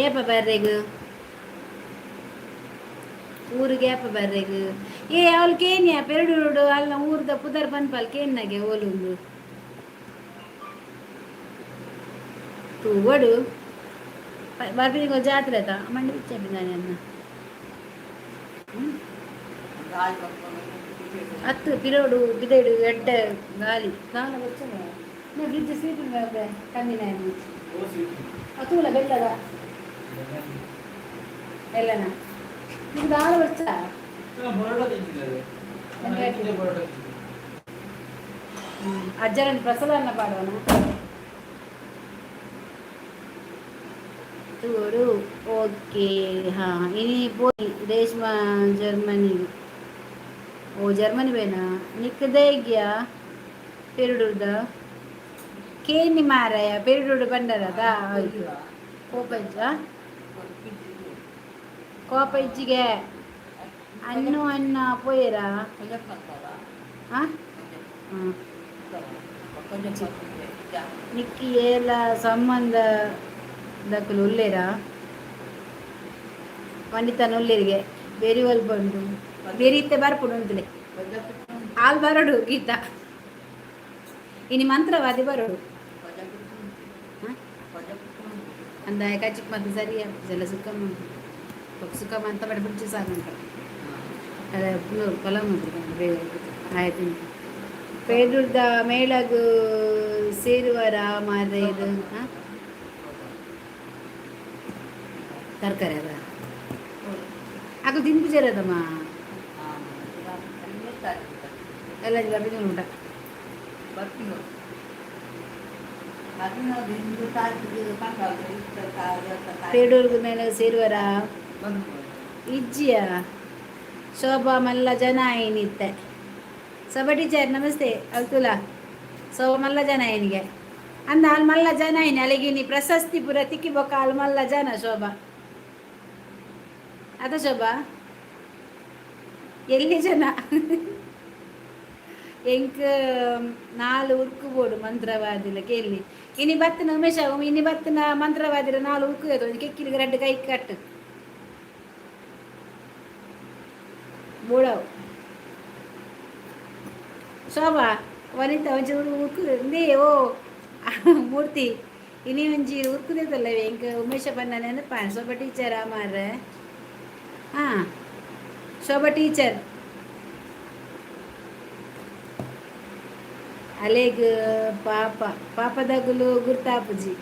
ಏಪ ಬರ್ರೆಗ್ ಊರಿಗೆ ಏಪ ಬರ್ರೆಗ್? ಏ ಅವಳು ಕೇನ್ಯ ಪೆರಡೂರುಡು ಅಲ್ಲ, ಊರ್ದ ಪುದರ್ ಪನ್ಪಲ್ ಕೇನ್ನಗೆ ಓಲುಂದು ತೂವಡು. ಬರ್ಪಿನಿಗೆ ಜಾತ್ರೆ ಆತ ಮಂಡಿ ಬಿಚ್ಚ ಅನ್ನ. ಅತ್ತು ಪಿರೋಡು ಬಿದೆಡು ಎಡ್ಡೆ ಗಾಲಿ ದಾಲ ಬಚ್ಚ ನಾ ಫ್ರಿಜ್ ಸ್ವೀಟ್ ಕಮ್ಮಿನ ತೂಲ ಬೆಲ್ಲದ ಎಲ್ಲನ ನಿಮ್ಗೆ ದಾಲ ಬಚ್ಚ. ಅಜ್ಜರನ್ನು ಪ್ರಸಾದನ್ನ ಪಾಡೋಣ. ತೂಡು, ಓಕೆ. ಹಾಂ, ಇನಿ ಪೋಯಿ ರೇಷ್ಮಾ ಜರ್ಮನಿ. ಓ ಜರ್ಮನಿ ಬೇನಾ? ನಿಕ್ ದೇಗ್ಯ ಪೆರುಡುದ ಕೇನಿ ಮಾರಾಯ. ಪೆರುಡುಡು ಬಂಡರದ ಕೋಪ ಇಜ್ಜ? ಕೋಪ ಇಜ್ಜಿಗೆ. ಅನ್ನು ಅನ್ನ ಪೋಯರಾ? ಹಾಂ, ನಿಕ್ಕಿ ಏಲ ಸಂಬಂಧ ದಕುಲು ಉಲ್ಲೇರಾ? ವನಿತನ ಉಲ್ಲೇರಿಗೆ ಬೇರಿ ಒಲ್ಪ ಉಂಟು, ಬೇರೆ ಇತ್ತೆ ಬರ್ಪುಡು ಉಂತುಲೆ. ಹಾಲು ಬರಡು ಗೀತಾ, ಇನಿ ಮಂತ್ರವಾದಿ ಬರಡು. ಅಂದಾಯ ಕಚಿಕ್ ಮತ್ತೆ ಸರಿ ಜಲ ಸುಖ ಸುಖ ಅಂತ ಬಡ ಬಿಡ್ಚಿ ಸಾಕು. ಅದೇ ಪಲಾವ್ ಬೇಗ ಆಯ್ತು. ಪೇಡುರ್ದ ಮೇಳಗು ಸೇರುವರ ಮಾರ್ರೆ ಇದು. ಹಾಂ, ತರಕಾರಿ ಅದ ಅಕು ತಿನ್ಪುಜಾರದಮ್ಮ ಎಲ್ಲ ಬರ್ಪಿನ ಊಟ. ಪೇಡೂರ್ದ ಮೇಲೆ ಸೇರುವರ ಇಜ್ಜಿಯ ಶೋಭಾ ಮಲ್ಲ ಜನ ಏನಿತ್ತೆ. ಶೋಭಾ ಟೀಚರ್ ನಮಸ್ತೆ. ಅಲ್ತುಲ ಶೋಭಾ ಮಲ್ಲ ಜನ ಏನಿಗೆ ಅಂದ ಅಲ್ಲಿ ಮಲ್ಲ ಜನ ಏನಿ ಅಲ್ಲಿಗೆ ಪ್ರಶಸ್ತಿ ಪುರ ತಿಕ್ಕಿ ಬೊಕ್ಕ ಅಲ್ಲಿ ಮಲ್ಲ ಜನ ಶೋಭಾ ಅದ. ಶೋಭಾ ಎಲ್ಲಿ ಜನ? ಎಂಕ್ ನಾಲ್ ಉರ್ಕು ಬೋಡು ಮಂತ್ರವಾದಿಲ ಕೇಳಿ. ಇನಿ ಬತ್ತಿನ ಉಮೇಶ, ಇನಿ ಬತ್ತಿನ ಮಂತ್ರವಾದಿರ ನಾಲ್ ಉರ್ಕು ಒಂಜಿ ಕೆಕ್ಕಿಲಿಗೆ ರಡ್ಡ್ ಕೈ ಕಟ್ಟು ಬೋಡವು. ಶೋಭಾ, ವನಿತಾ ಒಂಜಿ ಉರ್ಕು ಇಂದೇ. ಓ ಮೂರ್ತಿ, ಇನಿ ಒಂಜಿ ಉರ್ಕುದೇತಲ್ಲ ಎಂಕ್ ಉಮೇಶ ಪನ್ನ ನೆನಪ. ಶೋಭಾ ಟೀಚರ್ ಮಾರ್ರೆ. ಹಾಂ, ಶೋಭಾ ಟೀಚರ್ ಅಲೆಗ್ ಪಾಪ ಪಾಪದಗುಲು ಗುರ್ತಾಪುಜಿ.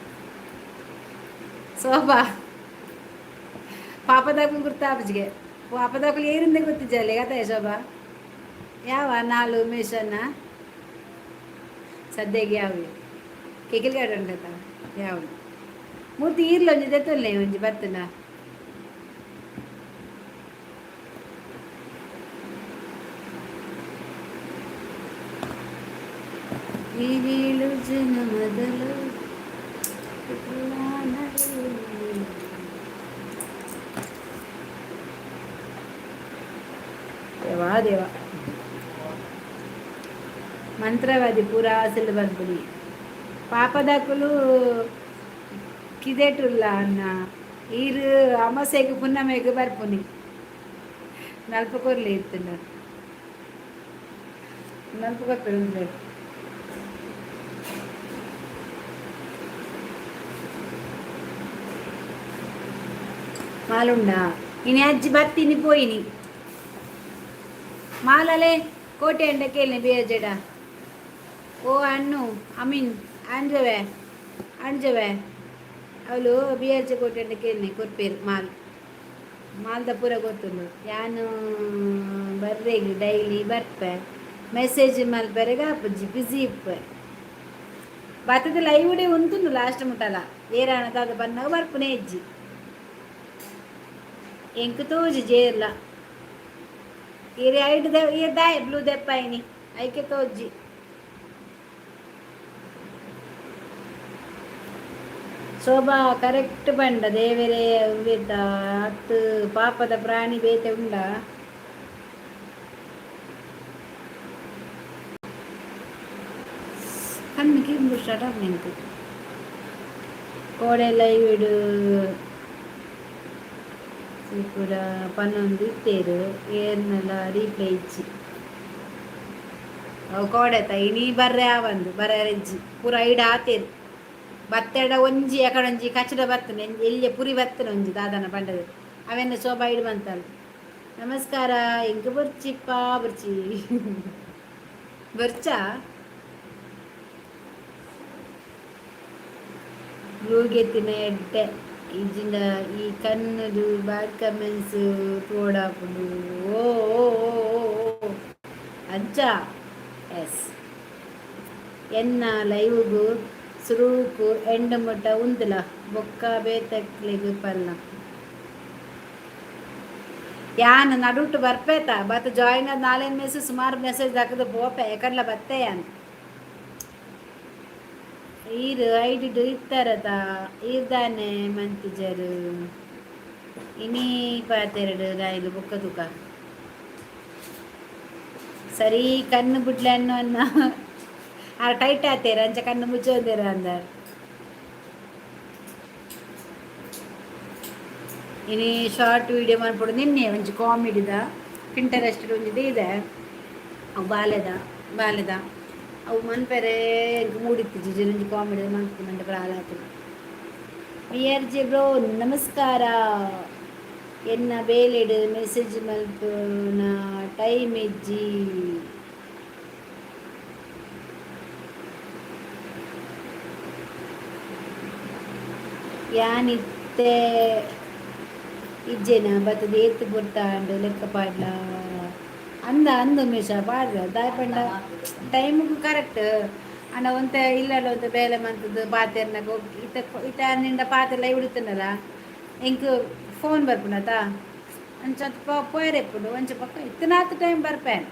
ಶೋಭಾ, ಪಾಪದಗುಲು ಗುರ್ತಾಪುಜಿಗೆ. ಪಾಪದಗುಲು ಏರಿಂದ ಗೊತ್ತಿಜ್ಜಲ್ಲ ಕತೆ. ಶೋಭಾ ಯಾವ ನಾಲು ಉಮೇಶನ್ನ ಸದ್ಯಗೆ ಯಾವ ಕೆಕಿಲ್ಗಾಡ ಉಂಟತ ಯಾವ ಮೂರ್ತಿ ಈರ್ಲ ಒಂಜಿ ದೆತ್ತೊಲ್ಲೆ ಒಂಜಿ ಬತ್ತುಂಡ. ಏಳೇಳು ಜನ್ಮದಲು. ದೇವಾ ದೇವ, ಮಂತ್ರವಾದಿ ಪೂರ ಅಸಲು ಬರ್ಬುಡಿ ಪಾಪದಕುಲು ಕಿದೆಟುಲ್ಲ ಅನ್ನ. ಈರು ಅಮಸೆಗ್ ಪುನ್ನಮೆಗ್ ಬರ್ಪುನಿ. ನಲ್ಪ ಕೊರ್ಲಿ ಇತ್ತುಂಡ ನಲ್ಪ ಕೊರ್ಪೆರ್. ಮಾಲುಂಡ ಇನಿ ಅಜ್ಜಿ ಬತ್ತಿನಿ ಪೋಯಿನಿ. ಮಾಲಲೆ ಕೋಟೆ ಅಂಡ ಕೇಳಿ ಬೇಜಡ. ಓ ಅಣ್ಣು, ಅಮೀನ್ ಅಂಜವೆ ಅಂಜವೆ. ಅವಳು ಬಿ ಆರ್ ಜೆ ಕೋಟೆ ಅಂಡ ಕೇಳಿ ಕೊರ್ಪೇರು. ಮಾಲ್ ಮಾಲ್ದ ಪೂರ ಗೊತ್ತುಂಡು. ಯಾನು ಬರ್ರೆಗ್ ಡೈಲಿ ಬರ್ಪೆ, ಮೆಸೇಜ್ ಮಲ್ಪೆರೆಗ್ ಆಪುಜಿ, ಬ್ಯುಸಿ ಇಪ್ಪೆ. ಬತ್ತದ ಲೈವ್ ಡೇ ಉಂತುಂಡು ಲಾಸ್ಟ್ ಮುಟ್ಟಲ. ಏರಾನ ದಾದ ಬನ್ನಾಗ ಬರ್ಪುನೆ ಇಜ್ಜಿ. ಎಂಕ್ ತೋಜಿ ಜೇರ್ಲ ಈರೆ ಐಡ್ ಈರ್ ದಾಯೆ ಬ್ಲೂ ದೆಪ್ಪಾಯಿನಿ? ಐಕೆ ತೋಜಿ. ಶೋಭಾ ಕರೆಕ್ಟ್ ಪಂಡ. ದೇವರೇ ಅವ್ವೆದ ಅತ್ತು ಪಾಪದ ಪ್ರಾಣಿ ಬೇತೆ ಉಂಡ? ಕಣ್ಣು ಕಿಂಬು ಸ್ಟಾರ್ಟ್ ನಿಂತು. ಕೋಡೆ ಲೈವ್ ಇಡು ಪೂರ ಪನ್ನೊಂದು ಇತ್ತೇರು, ಏರ್ನೆಲ್ಲ ರೀಪ್ಲೈ ಇಜ್ಜಿ. ಅವು ಕೋಡೆತ ಇನಿ ಬರ್ರೆ ಆವಂದು ಬರ್ರೆ ಇಜ್ಜಿ. ಪೂರ ಐಡ್ ಆತೇರು. ಬತ್ತೆಡ ಒಂಜಿ ಎಕಡೊಂಜಿ ಕಚಡ ಬತ್ತನೆ, ಎಲ್ಯ ಪುರಿ ಬತ್ತನೆ ಒಂಜಿ ದಾದನ ಪಂಡದು ಅವೆನ್ನ ಶೋಭಾ ಇಡು ಬಂತಲ್ಲ. ನಮಸ್ಕಾರ, ಎಂಕ್ ಬೊರ್ಚಿಪ್ಪ, ಬೊರ್ಚಿ ಬೊರ್ಚಾ. ಬ್ಲೂಗೆತ್ತಿನ ಎಡ್ಡೆ ಇಜ್ಜಿಂಡ ಈ ಕಣ್ಣುಡು ಬ್ಯಾಡ್ ಕಮೆಂಟ್ಸ್ ತೋಡಾಪುಂಡು. ಓ ಓ ಓ ಓ, ಅಂಚ. ಎಸ್, ಎನ್ನ ಲೈವ್ಗು ಸುರುಕು ಎಂಡ್ ಮುಟ್ಟ ಉಂತುಲ, ಬೊಕ್ಕ ಬೇತಕ್ಲೆಗ್ ಪಲ್ಲ. ಯಾನ್ ನಡುಟು ಬರ್ಪೇತ ಬತ್ ಜಾಯಿನ್ ಆದ್ ನಾಲೈನ್ ಮೆಸೇಜ್, ಸುಮಾರು ಮೆಸೇಜ್ ಹಾಕದ ಪೋಪೆ. ಎಕಡ್ಲ ಬತ್ತೆ ಯಾನ್. ಈರ್ ಐಡಿಡ್ ಇತ್ತಾರತ, ಈರ್ ದಾನೆ ಮಂತಿಜರು? ಇನಿ ಪಾತೆರಡು ನಾಯಿಲು ಬೊಕ್ಕ ತುಕ. ಸರಿ, ಕಣ್ಣು ಬಿಡ್ಲೆ ಅನ್ನು ಅನ್ನ. ಆರ್ ಟೈಟ್ ಆತೇರ, ಅಂಚ ಕಣ್ಣು ಮುಚ್ಚೋದೇರ ಅಂದಾರ. ಇನಿ ಶಾರ್ಟ್ ವಿಡಿಯೋ ಮನ್ಪೊಡು. ನಿನ್ನೆ ಒಂಜಿ ಕಾಮಿಡಿದ ಪಿಂಟರೆಸ್ಟ್ ಒಂಜಿ ಇದೆ. ಅವು ಬಾಲೆದ ಬಾಲೆದ ಅವು ಮನ್ಪೆರೆ ಎಂಕ್ ಮೂಡಿತ್ತಿಜಿ. ಒಂಜಿ ಕಾಮಿಡಿ ಮನ್ಪುನಂಡ ಪ್ರಾಲಾತು. ಬಿ ಆರ್ ಜೆ ಬ್ರೋ, ನಮಸ್ಕಾರ. ಎನ್ನ ಬೇಲೆಡ್ ಮೆಸೇಜ್ ಮಲ್ಪುನ ಟೈಮ್ ಇಜ್ಜಿ. ಯಾನಿತ್ತೆ ಇಜ್ಜೆನ ಬತ್ತದ ಏತ್ ಪೊರ್ತಾಂಡ್ ಲೆಕ್ಕ ಪಾಡ್ಲ ಅಂದ. ಅಂದ ಉಮೇಶ, ಪಾಡ್ದ. ದಾಯೆ ಪಂಡ ಟೈಮ್ಗೆ ಕರೆಕ್ಟ್ ಅಂಡ ಒಂತೆ ಇಲ್ಲಲ್ಲ, ಒಂತೆ ಬೇಲೆ ಮಂತದ್ದು ಪಾತೆರ್ನಾಗ ಇತ್ತ ಇತ್ತ ನಿಂಡ ಪಾತೆರ್ಲ ಇಡುತ್ತನಲ್ಲ. ಎಂಕ್ ಫೋನ್ ಬರ್ಪುಂಡತ, ಅಂಚ ಪೋಯರೆ ಇಪ್ಪುಂಡು. ಒಂಚ ಪಕ್ಕ ಇತ್ತನಾತ್ ಟೈಮ್ ಬರ್ಪೇನ್.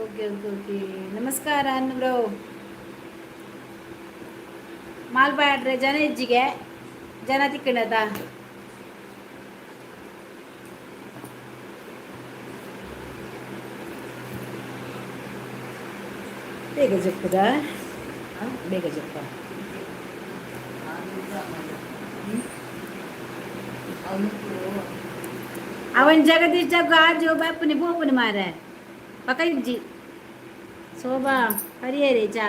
ಓಕೆ ಓಕೆ ಓಕೆ, ನಮಸ್ಕಾರ ಅನ್ನು ಬ್ರೋ. ಮಾಲ್ ಪಾಡ್ರೆ ಜನ ಇಜ್ಜಿಗೆ, ಜನ ತಿಕ್ಕಂಡತ. ಬೇಗ ಜಪ್ಪುದ, ಬೇಗ ಜಪ್ಪ. ಅವನ್ ಜಗದೀಶ್ ಜಗ್ಗು ಆಜು ಬಪ್ಪುನಿ ಪೋಪುನಿ ಮಾರೆ ಪಕ್ಕ ಇಜ್ಜಿ. ಶೋಭಾ, ಹರಿಯರೇ ಚಾ.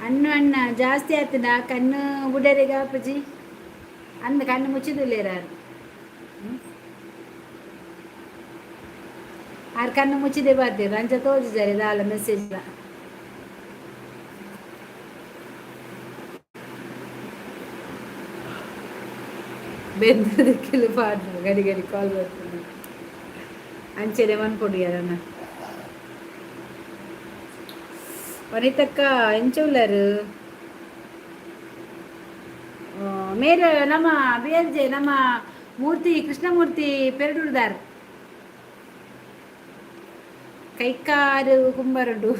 ಅಣ್ಣು ಅಣ್ಣ ಜಾಸ್ತಿ ಆತದ ಕಣ್ಣು ಬುಡರಿಗೆ ಅಪ್ಪಾಜಿ ಅಂದ. ಕಣ್ಣು ಮುಚ್ಚಿದಿಲ್ಲೇರ ಆರ್. ಕಣ್ಣು ಮುಚ್ಚಿದೆ ಬರ್ತೀರ ಅಂಚ ತೋಜಿದ್ದಾರೆ ದಾಲ ಮೆಸೇಜ್. ಬೆಂದದಕ್ಕೆಲ್ಲ ಪಾಡ್ದು ಗಡಿ ಗಡಿ ಕಾಲ್ ಬರ್ತದೆ. ಅಂಚೆನೆ ಮನ್ಪೊಡು ಯಾರನ್ನ. ವನಿತಕ್ಕ, ಎಂಚ ಉಲ್ಲರು ಮೇರೆ? ನಮ್ಮ ಬಿ ಎಲ್ ಜೆ ನಮ್ಮ ಮೂರ್ತಿ, ಕೃಷ್ಣಮೂರ್ತಿ ಪೆರಡೂರ್ದಾರ್. ಕೈಕಾರು ಕುಂಬರುಂಡು.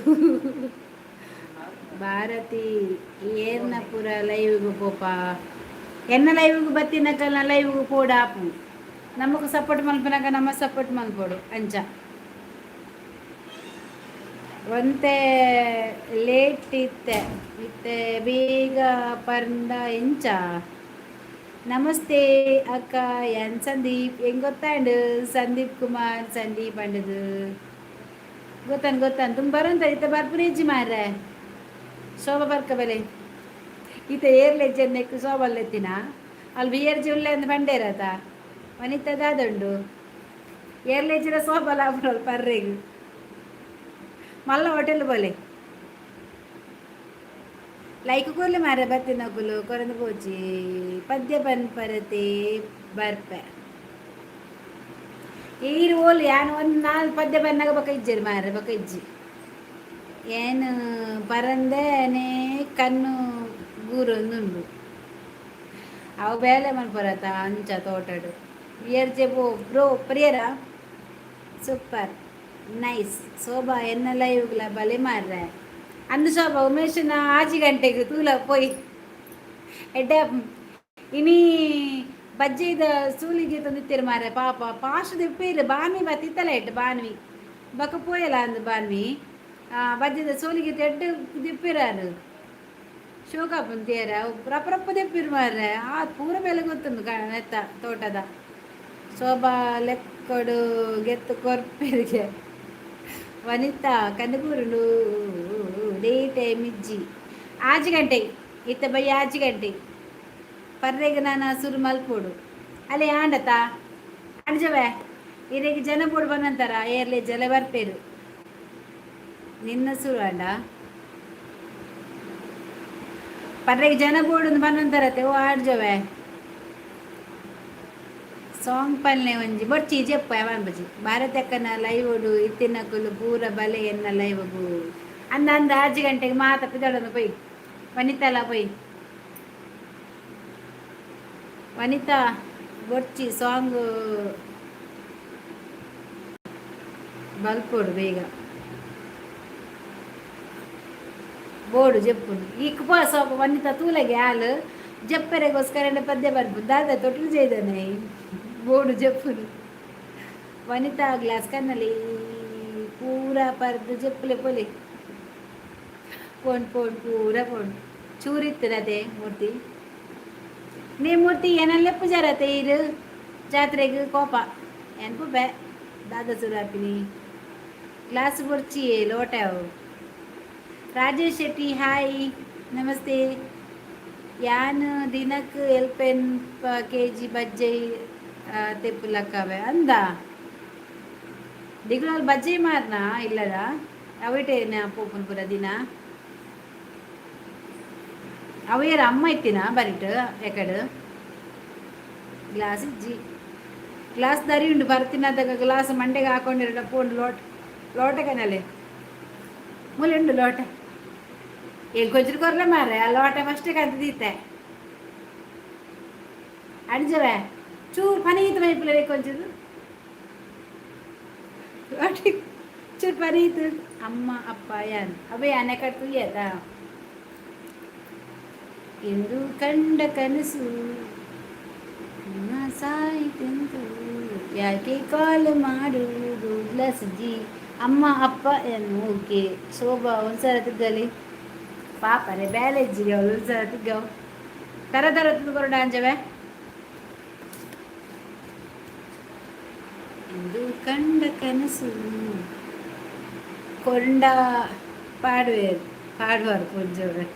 ಭಾರತಿ, ಏರ್ನ ಪೂರ ಲೈವ್ಗ್ ಪೋಪ? ಎನ್ನ ಲೈವ್ಗ್ ಬತ್ತಿನಕಲ್ನ ಲೈವ್ಗ್ ಪೋಡಾಪು. ನಮಕ್ ಸಪೋರ್ಟ್ ಮಲ್ಪನಗ ನಮ್ಮ ಸಪೋರ್ಟ್ ಮಲ್ಪೊಡು ಅಂಚ. ಒಂತೆ ಲೇಟ್ ಇತ್ತೆ, ಇತ್ತೆ ಬೇಗ ಪರ್ಂಡ ಎಂಚ? ನಮಸ್ತೆ ಅಕ್ಕ, ಎನ್ ಸಂದೀಪ್. ಹೆಂಗ್ ಗೊತ್ತಾಂಡು? ಸಂದೀಪ್ ಕುಮಾರ್, ಸಂದೀಪ್ ಅಂಡದು ಗೊತ್ತಾನ್ ಗೊತ್ತಾನ್. ತುಂಬ ಬರಂತ ಇತ್ತ ಬರ್ಪುನೇಜ್ಜಿ ಮಾರ್ರೆ. ಶೋಭಾ ಬರ್ಕ ಬಲೆ. ಈತ ಏರ್ಲೆಜ್ಜೆ ನೆಕ್ಕು ಶೋಭಲ್ಲೆತ್ತಿನ ಅಲ್ಲಿ ಬಿಯರ್ ಜುಲ್ಲೆ ಅಂದ್ ಬಂಡೇರತ. ವನಿತ ದಾದುಂಡು? ಏರ್ಲೆಜ್ಜಿರ ಶೋಭಲ ಆಪುನಲ್ ಪರ್ರೆಗ್. ಮಲ್ಲ ಹೋಟೆಲ್ ಬೋಲೆ. ಲೈಕ್ ಕೊರ್ಲೆ ಮಾರೆ. ಬತ್ತಿನಕುಲು ಕೊರಂದು ಪೋಚಿ. ಪದ್ಯ ಪನ್ಪರತೆ ಬರ್ಪೆ. ಈರು ಓಲ್? ಯಾನ್ ಒಂದು ನಾಲ್ ಪದ್ಯ ಬನ್ನಾಗ ಬೊಕ ಇಜ್ಜೆರ್ ಮಾರೆ, ಬೊಕ ಇಜ್ಜಿ. ಏನು ಪರಂದೆನೇ ಕಣ್ಣು ಗೂರೊಂದುಂಡು. ಅವು ಬೇಲೆ ಮನ್ಪುರತ ಅಂಚ ತೋಟಡು. ಇಯರ್ಜೆ ಬೋ ಬ್ರೋ ಪ್ರಿಯರ. ಸೂಪರ್, ನೈಸ್ ಶೋಭಾ. ಎನ್ನ ಲೈವ್ಗ್ಲ ಬಲೆ ಮಾರ್ರೆ. ಅಂದು ಶೋಭಾ, ಉಮೇಶನ 6 ಗಂಟೆಗೆ ತೂಲ ಪೋಯಿ. ಎಡ್ಡೆ ಇನಿ ಬಜ್ಜೈದ ಸೂಲಿಗೆ ತಂದಿತ್ತೀರು ಮಾರ್ರೆ. ಪಾಪ ಪಾಶು ದಿಪ್ಪೇರು. ಬಾನ್ವಿ ಬತ್ತಿತ್ತಲ್ಲ ಎಡ್ಡೆ ಬಾನ್ವಿ ಬೊಕ ಪೋಯಲ ಅಂದು. ಬಾನ್ವಿ ಬಜ್ಜೆದ ಸೋಲಿಗೆ ಎಡ್ಡೆ ದಿಪ್ಪಿರಾರು. ಶೋಕಾಪುಂತೇರ ರಪ್ಪ ರಪ್ಪ ದೆಪ್ಪಿರು ಮಾರ್ರೆ. ಆ ಪೂರ ಬೆಲೆ ಗೊತ್ತುಂಡು ನೆತ್ತ ತೋಟದ. ಶೋಭಾ ಲೆಕ್ಕಡು ಗೆತ್ತು ಕೊರ್ಪೆರಿಗೆ. ವನಿತಾ ಕನಕೂರುಂಡು. ಡೇ ಟೈಮ್ ಇಜ್ಜಿ, 6 ಗಂಟೆ ಇತ್ತ ಬಯ್ಯ 6 ಗಂಟೆ ಪರ್ರೆಗೆ ನಾನು ಸುರು ಮಲ್ಪೋಡು. ಅಲ್ಲಿ ಆಂಡತ ಅಣ್ಜವೆ. ಇರೆಗೆ ಜನ ಬೋಡು ಬಂದಂತಾರ ಏರ್ಲೆ ಜಲ ಬರ್ಪೇರು. ನಿನ್ನ ಸುರು ಅಂಡ ಪರ್ರೆಗೆ ಜನ ಬೋಡು ಬಂದಂತಾರತೆ. ಓ ಆಡ್ಜವೆ, ಸಾಂಗ್ ಪಲ್ಲೆ ಒಂಜಿ ಬೊರ್ಚಿ ಜೆಪ್ಪ ಬಜಿ. ಭಾರತಕ್ಕನ ಲೈವ್ ಇತ್ತಿನಕುಲು ಪೂರ ಬಲೆ ಎನ್ನ ಲೈವ್ಗು. ಅಂದ ಅಂದ 6 ಗಂಟೆಗೆ ಮಾತ ಪಿದಳನ್ನು ಪೊಯ್. ವನಿತಲ ಪೊಯ್. ವನಿತಾ ಬೊರ್ಚಿ, ಸಾಂಗ್ ಬಲ್ಪೊಡು ಬೇಗ. ಬೋಡು ಜೆಪ್ಪುಂಡು ಈಕ್ ಪೋ ಸೋಪ. ವನಿತಾ ತೂಲಗೆ ಆಲ್ ಜಪ್ಪೆರೆಗೋಸ್ಕರ ಪದ್ಯ ಬರ್ಪು. ದಾದ ತೊಟ್ಟಿಲು ಜೈದನೆ ಬೋಡು ಜೆಪ್ಪುನು. ವನಿತಾ ಗ್ಲಾಸ್ ಕನ್ನಲಿ ಪೂರ ಪರ್ದು ಜೆಪ್ಪುಲೆ ಪೊಲೆ. ಫೋನ್ ಫೋನ್ ಪೂರ ಫೋನ್ ಚೂರಿತ್ತದತೆ. ಮೂರ್ತಿ ನೀ ಮೂರ್ತಿ ಏನಲ್ಲೇ ಪೂಜಾರತೆ ಇರು ಜಾತ್ರೆಗೆ ಕೋಪ ಎನ್ಪು ಬೆ ದಾದ ಸುರಾಪಿನಿ. ಗ್ಲಾಸ್ ಬೊರ್ಚಿ, ಲೋಟ ಅವು. ರಾಜೇಶ್ ಶೆಟ್ಟಿ ಹಾಯ್, ನಮಸ್ತೆ. ಯಾನ್ ದಿನಕ್ ಎಲ್ಪೆನ್ ಕೆಜಿ ಬಜ್ಜೈ ತೆಪ್ಪುಲಕ್ಕವೆ ಅಂದ. ದಿಗುಲಲ್ಲಿ ಬಜ್ಜೈ ಮಾರ್ನಾ ಇಲ್ಲದ ಅವಿಟೆ ಪೋಪುನ್ ಪೂರ ದಿನ. ಅವೇರ ಅಮ್ಮ ಇತ್ತಿನ ಬರಿಟ್ ಎಕಡು. ಗ್ಲಾಸ್ ಇಜ್ಜಿ, ಗ್ಲಾಸ್ ದರಿ ಉಂಡು. ಬರ್ತಿನದಾಗ ಗ್ಲಾಸ್ ಮಂಡೆಗೆ ಹಾಕೊಂಡಿರಡ ಪೋಂಡು. ಲೋಟ ಲೋಟ ಕನಲೆ ಮೂಲೆ ಉಂಡು ಲೋಟ. ಏನ್ ಕೊಂಚ ಕೊರ್ಲೆ ಮಾರ್ರೆ. ಆ ಲೋಟ ಫಸ್ಟ್ ಕಂತ ಅಣ್ಜವೆ ಚೂರು ಪನೀತ್ ಮೈಪುಲೆ ಕೊಂಚದು ಚೂರು ಪನೀತ್. ಅಮ್ಮ ಅಪ್ಪ ಯಾನ್ ಅವೇ ಅನೆ ಕಟ್ಟು ಏತಾ. ಎಂದು ಕಂಡ ಕನಸು ಸಾಯಿತೆಂದು ಯಾಕೆ ಕಾಲ್ ಮಾಡುವುದು? ಗ್ಲಾಸ್ ಜಿ ಅಮ್ಮ ಅಪ್ಪ ಏನು. ಓಕೆ ಶೋಭಾ, ಒಂದ್ಸಲ ತಿಗ್ಗಲಿ. ಪಾಪರೆ ಬ್ಯಾಲೇಜಿಗೆ ಅವಳು. ಒಂದ್ಸಲ ತಿಗ್ಗವು ತರ ತರ ಕೊರಡ ಅಂಜವೆ. ಎಂದು ಕಂಡ ಕನಸು ಕೊಂಡ ಪಾಡುವೇರು ಪಾಡುವಾರು ಪೂಜೆ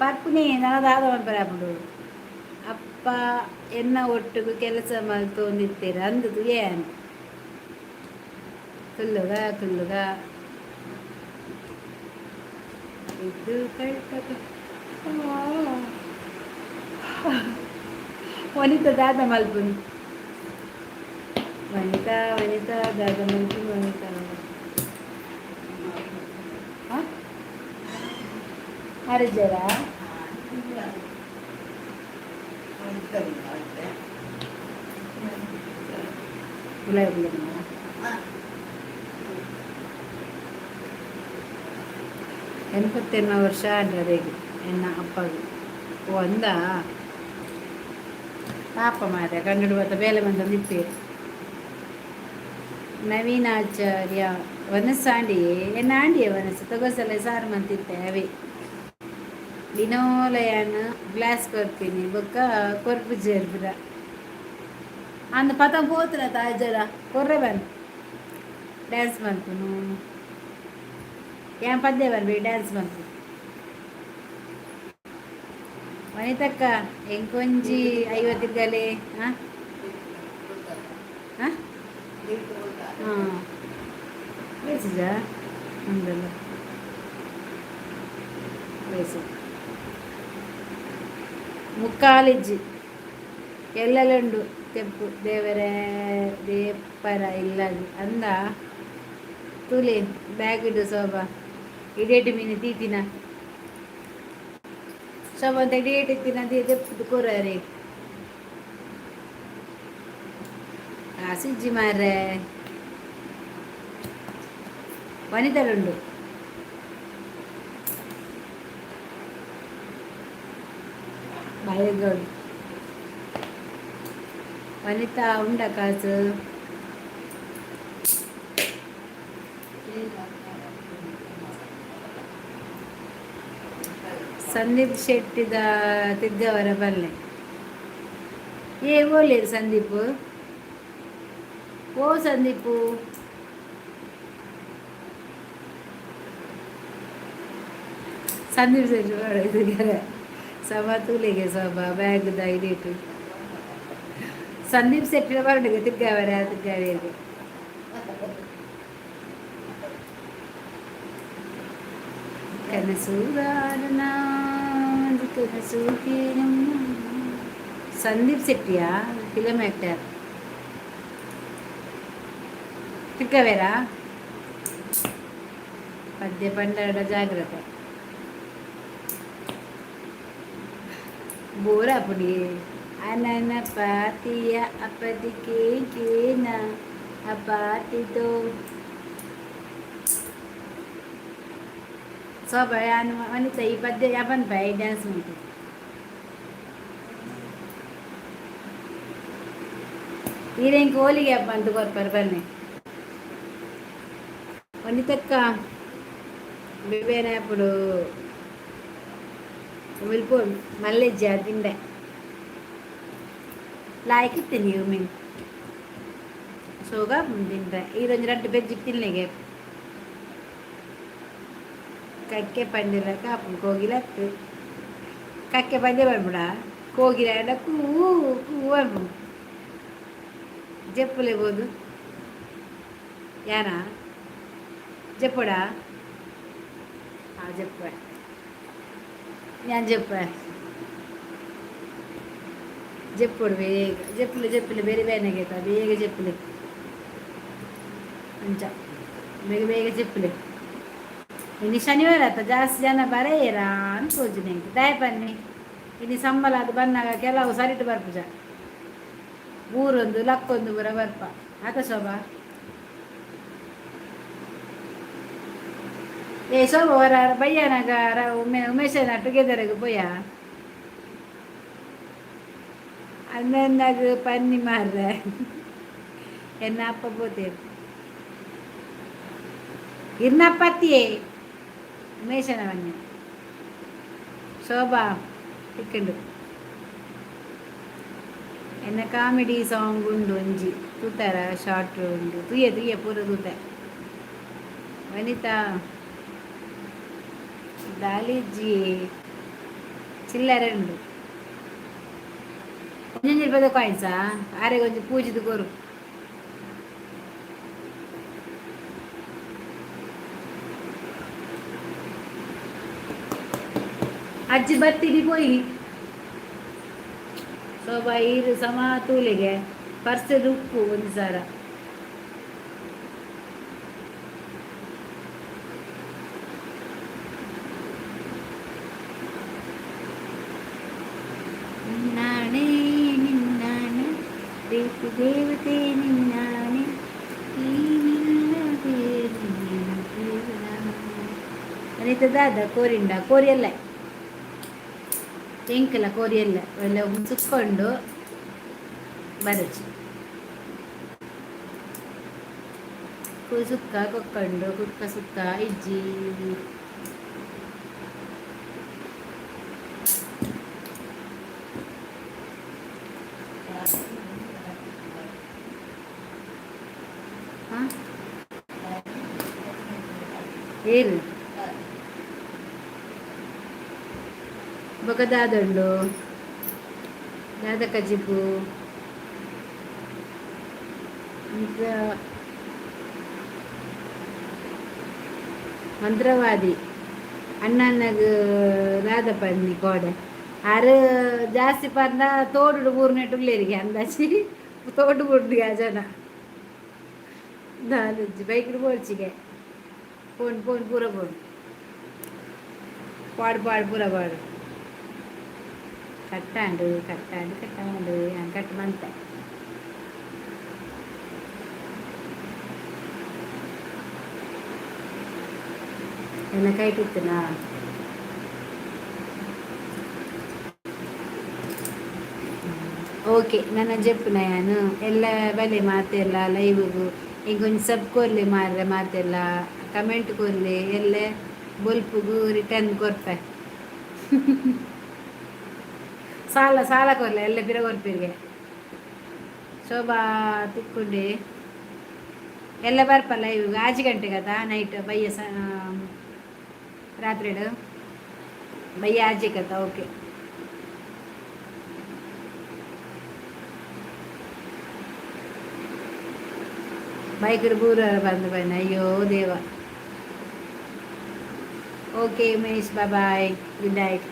ಪರ್ಪುನಿ ನನದಾದ ಪನ್ಪರಾಪುಂಡು. ಅಪ್ಪ ಎನ್ನ ಒಟ್ಟುಗು ಕೆಲಸ ಮಲ್ತೊಂದಿತ್ತೆರ್ ಅಂದ್ ಏನ್ ಕುಲ್ಲುಗ ಕುಲ್ಲುಗ ಇದು ವನಿತಾ ದಾದ ಮಲ್ಪುನಿ. ವನಿತಾ, ವನಿತಾ ದಾದ ಮಲ್ಪುನಿ ವನಿತಾ? ಅರ್ಜರ ಗುಲಾಬಿ. 89 ವರ್ಷ ಆಂಡ್ ಎನ್ನ ಅಪ್ಪಗ್. ಓ ಅಂದ ಪಾಪ ಮಾರ್ರೆ, ಕನ್ನಡ ಬತ್ತ ಬೇಲೆ ಮಂತೊಂದಿಪ್ಪೆರ್. ನವೀನಾಚಾರ್ಯ ವನಸ್ಸಾಂಡಿ ಎನ್ನ ಆಂಡಿಯೇ ವನಸ್ಸು ತೊಗಸಲೆ ಸಾರು ಮಂತಿತ್ತೆ ಅವೇ. ದಿನೋಲಯನ್ ಗ್ಲಾಸ್ ಕೊರ್ಪಿನಿ ಬೊಕ್ಕ ಕೊರ್ಪುಜೆರ್ ಪೂರ. ಅಂದ್ ಪತೊಂದು ಪೋತುನ ತಾಜರ ಕೊರ್ರೆ ಬನ್ ಡ್ಯಾನ್ಸ್ ಮಲ್ಪುನು. ಯಾನ್ ಪದ್ಯ ಬರ್ಬೆ ಡ್ಯಾನ್ಸ್ ಮಲ್ಪು. ವನಿತಕ್ಕ ಎಂಕೊಂಜಿ 50 ತಿರ್ಗಲೆ. ಹಾಂ ಹಾಂ ಹಾಂ ಬೇಸಿಜಾ ಅಂದಲ್ಲ ಬೇಸು ಮುಕ್ಕಾಲಿಜ್ಜಿ ಎಲ್ಲೆಲ್ಲುಂಡು ತೆಪ್ಪು ದೇವರೇ ದೇಪರ ಇಲ್ಲಗ್ ಅಂದ. ತೂಲೆ ಬ್ಯಾಗ್ ಶೋಭಾ ಇಡೇಟಿ ಮೀನು ತೀತಿನ ಶೋಭಾ ಅಂತ ಇಡೇಟ್ ಇತ್ತಿನ ದೆಪ್ಪು ಕೊರಾರೆ ಕಾಸಿಜ್ಜಿ ಮಾರ್ರೆ. ವನಿತಳುಂಡು. ಬಾಯಗೌಡ್ ವನಿತಾ ಉಂಡ ಕಾಸು? ಸಂದೀಪ್ ಶೆಟ್ಟಿದ ತಿರ್ಗವರ ಬಲ್ಲೆ. ಏ ಓಲೇರು ಸಂದೀಪ್? ಓ ಸಂದೀಪು, ಸಂದೀಪ್ ಶೆಟ್ಟಿ ಸಮ ತೂಲೆಗೆ ಸೋಬಾ ಬ್ಯಾಗ್ದ ಇಡೀಟು. ಸಂದೀಪ್ ಶೆಟ್ಟಿನ ಬರಣಿಗೆ ತಿರ್ಗಾವರ ತಿರ್ಗಾವೇರಿಗೆ. ಕನಸುಗಾರನ ಕನಸು. ಸಂದೀಪ್ ಶೆಟ್ಟಿಯಾ? Film actor. ತಿರ್ಗಾವೇರಾ? ಪದ್ಯ ಪಂಡಾಡ ಜಾಗ್ರತೆ. ಬೋರಾಪುಡಿ ಅನನ ಪಾತಿಯ ಅಪದಿಕೆ ಕೇನ ಅಪಾತಿತೋ. ಶೋಭಾ ವನಿತಾ ಈ ಪದ್ಯ ಯಾಪನ್ ಪೈ ಡ್ಯಾನ್ಸ್ ಉಂಟು. ಈರೆಂಕ್ ಹೋಲಿಗೆ ಹಬ್ಬ ಅಂತ ಕೊರ್ಪರ್ ಬನ್ನಿ. ವನಿತಕ್ಕ ಬೇಬೇನೆ ಅప్పుడు ಮುಲ್ಪ ಮಲ್ಲೆಜ್ಜಿ ತಿಂಡೆ ಲಾಯ್ಕ್ ಇತ್ತೀನಿ ಮಿನ್ ಸೋಗ ತಿಂಡ್ರೆ. ಈರೊಂಜಿ ರಡ್ಡ್ ಪೆಜ್ಜಿ ತಿನ್ಲೆಗೆ. ಕಕ್ಕೆ ಪಂಡಿರ ಕಾಪು ಕೋಗಿಲತ್ತು. ಕಕ್ಕೆ ಪಂದ್ಯ ಪನ್ಪುಡ ಕೋಗಿಲ ಕೂ ಕೂ ಅನ್ಪುಂಡು. ಜಪ್ಪುಲೆ ಬೋದು ಯಾನ ಜಪ್ಪುಡ. ಆ ಜಪ್ಪ ഞാൻ ಜಪ್ಪ ಜಪ್ಪುಡು ಬೇಗ ಜಪ್ಪುಲೆ ಜಪ್ಪುಲೆ. ಬೇರೆ ಬೇನೆಗೆ ಬೇಗ ಜಪ್ಪುಲೆ ಅಂಚ ಬೇಗ ಬೇಗ ಜಪ್ಪುಲೆ. ಇನ್ನು ಶನಿವಾರ ಆತ ಜಾಸ್ತಿ ಜನ ಬರೆಯರಾ ಅಂತ ತೋಜುನೆ ದಾಯ ಬನ್ನಿ. ಇನ್ನು ಸಂಬಳ ಅದು ಬಂದಾಗ ಕೆಲವು ಸರಿಟು ಬರ್ಪುಜ. ಊರೊಂದು ಲಕ್ಕೊಂದು ಪೂರ ಬರ್ಪ ಆತ. ಶೋಭಾ, ಏ ಶೋಭಾ, ಹೊರ ಬಯ್ಯನಾಗ ಉಮೇಶನ ಟುಗೆದರ್ಗೆ ಪೋಯ ಅಂದಾಗ ಪನ್ನಿ ಮಾರ್ರೆ. ಎನ್ನ ಅಪ್ಪ ಪೋತೇರು ಇರ್ನಪ್ಪತ್ತಿಯೇ ಉಮೇಶನ ಬನ್ನಿ. ಶೋಭಾ ತಿಕ್ಕಂಡು. ಎನ್ನ ಕಾಮಿಡಿ ಸಾಂಗ್ ಉಂಡು ಒಂಜಿ ತೂತಾರ? ಶಾರ್ಟ್ ಉಂಡು ತುಯ್ಯ ತುಯ್ಯ ಪೂರ ತೂತೆ. ವನಿತಾ ದಾಲಿಜ್ಜಿ ಚಿಲ್ಲರೆ ಉಂಡು. ಒಂಜೊಂಜಿ ರೂಪಾಯಿದ ಕಾಯಿನ್ಸಾ? ಆರೆಗ್ ಒಂಜಿ ಪೂಜಿದ ಕೊರು. ಅಜ್ಜಿ ಬತ್ತಿನಿ ಪೋಯಿ. ಶೋಭಾ ಈರು ಸಮ ತೂಲಿಗೆ ಪರ್ಸ್ ಉಪ್ಪು ಒಂದು ಸಾರ. ನಿನ್ನಾಣೆ ನಿನ್ನಾಣೆ ಪ್ರೀತಿ ದೇವತೆ ನಿನ್ನಾಣೆ ನೀನಿಲ್ಲದೆ ನಿನ್ನ ಜೀವನ. ಐತೆ ದಾದ ಕೋರಿಂಡ ಕೋರಿಯಲ್ಲ ಎಂಕಲ ಕೋರಿಯಲ್ಲ ಎಲ್ಲ ಸುಕ್ಕೊಂಡು ಬರಚಿ ಸುಕ್ಕ ಕೊಕ್ಕೊಂಡು ಕುಕ್ಕ ಸುಕ್ಕ ಇಜ್ಜಿ. ಹಾ ಏನು ಬೊಕ ದಾದುಂಡು ದಾದ ಕಜಿಪು ಮಂತ್ರ ಮಂತ್ರವಾದಿ ಅಣ್ಣಣ್ಣಗ್ ದಾದ ಪನ್ನಿ ಕೋಡೆ ಆರು ಜಾಸ್ತಿ ಪಂಡ ತೋಡುಡು ಬೂರ್ನೆಟ್ ಉಲ್ಲೇರಿಗೆ ಅಂದಾಜಿ ತೋಡು ಬೂರ್ನಿಗೆ ಆ ಜನ ದಾಲುಜ್ಜಿ ಬೈಕ್ಡ್ ಬೋಡ್ಚಿಗೆ ಫೋನ್ ಫೋನ್ ಪೂರ ಫೋನ್ ಪಾಡು ಪಾಡು ಪೂರ ಪಾಡು ಕಟ್ಟಾಂಡು ಕಟ್ಟಾಂಡು ಕಟ್ಟಾಂಡು ನಾನು ಕಟ್ ಮಂತೆ. ಎಲ್ಲ ಕೈ ಕಿತ್ತನಾ? ಓಕೆ, ನನ್ನ ಜೆಪ್ಪುನ ಯಾನು ಎಲ್ಲ ಬಲೆ ಮಾತೆಲ್ಲ ಲೈವ್ಗು ಇಂಕೊಂಜಿ ಸಬ್ ಕೊರ್ಲೆ ಮಾರ್ರೆ, ಮಾತೆಲ್ಲ ಕಮೆಂಟ್ ಕೊರ್ಲೆ, ಎಲ್ಲ ಬೊಲ್ಪುಗು ರಿಟರ್ನ್ ಕೊರ್ಪೆ. ಸಾಲ ಸಾಲ ಕೊರ್ಲೆ, ಎಲ್ಲ ಪಿರ ಕೊರ್ಪಿರ್ಗೆ. ಶೋಭಾ ತಿಕ್ಕೊಂಡೆ ಎಲ್ಲ ಬರ್ಪಲ್ಲ ಇವಾಗ ಆಜಿ ಗಂಟೆಗೆ ಅದ ನೈಟ್ ಬಯ್ಯ ಸ ರಾತ್ರಿಡು ಬಯ್ಯ ಆಜಿ ಕತ್ತ. ಓಕೆ, ಬೈಕ್ ಬೂರ ಬಂದು ಬನ್ನ. ಅಯ್ಯೋ ದೇವ. Okay Umesh, bye, good night.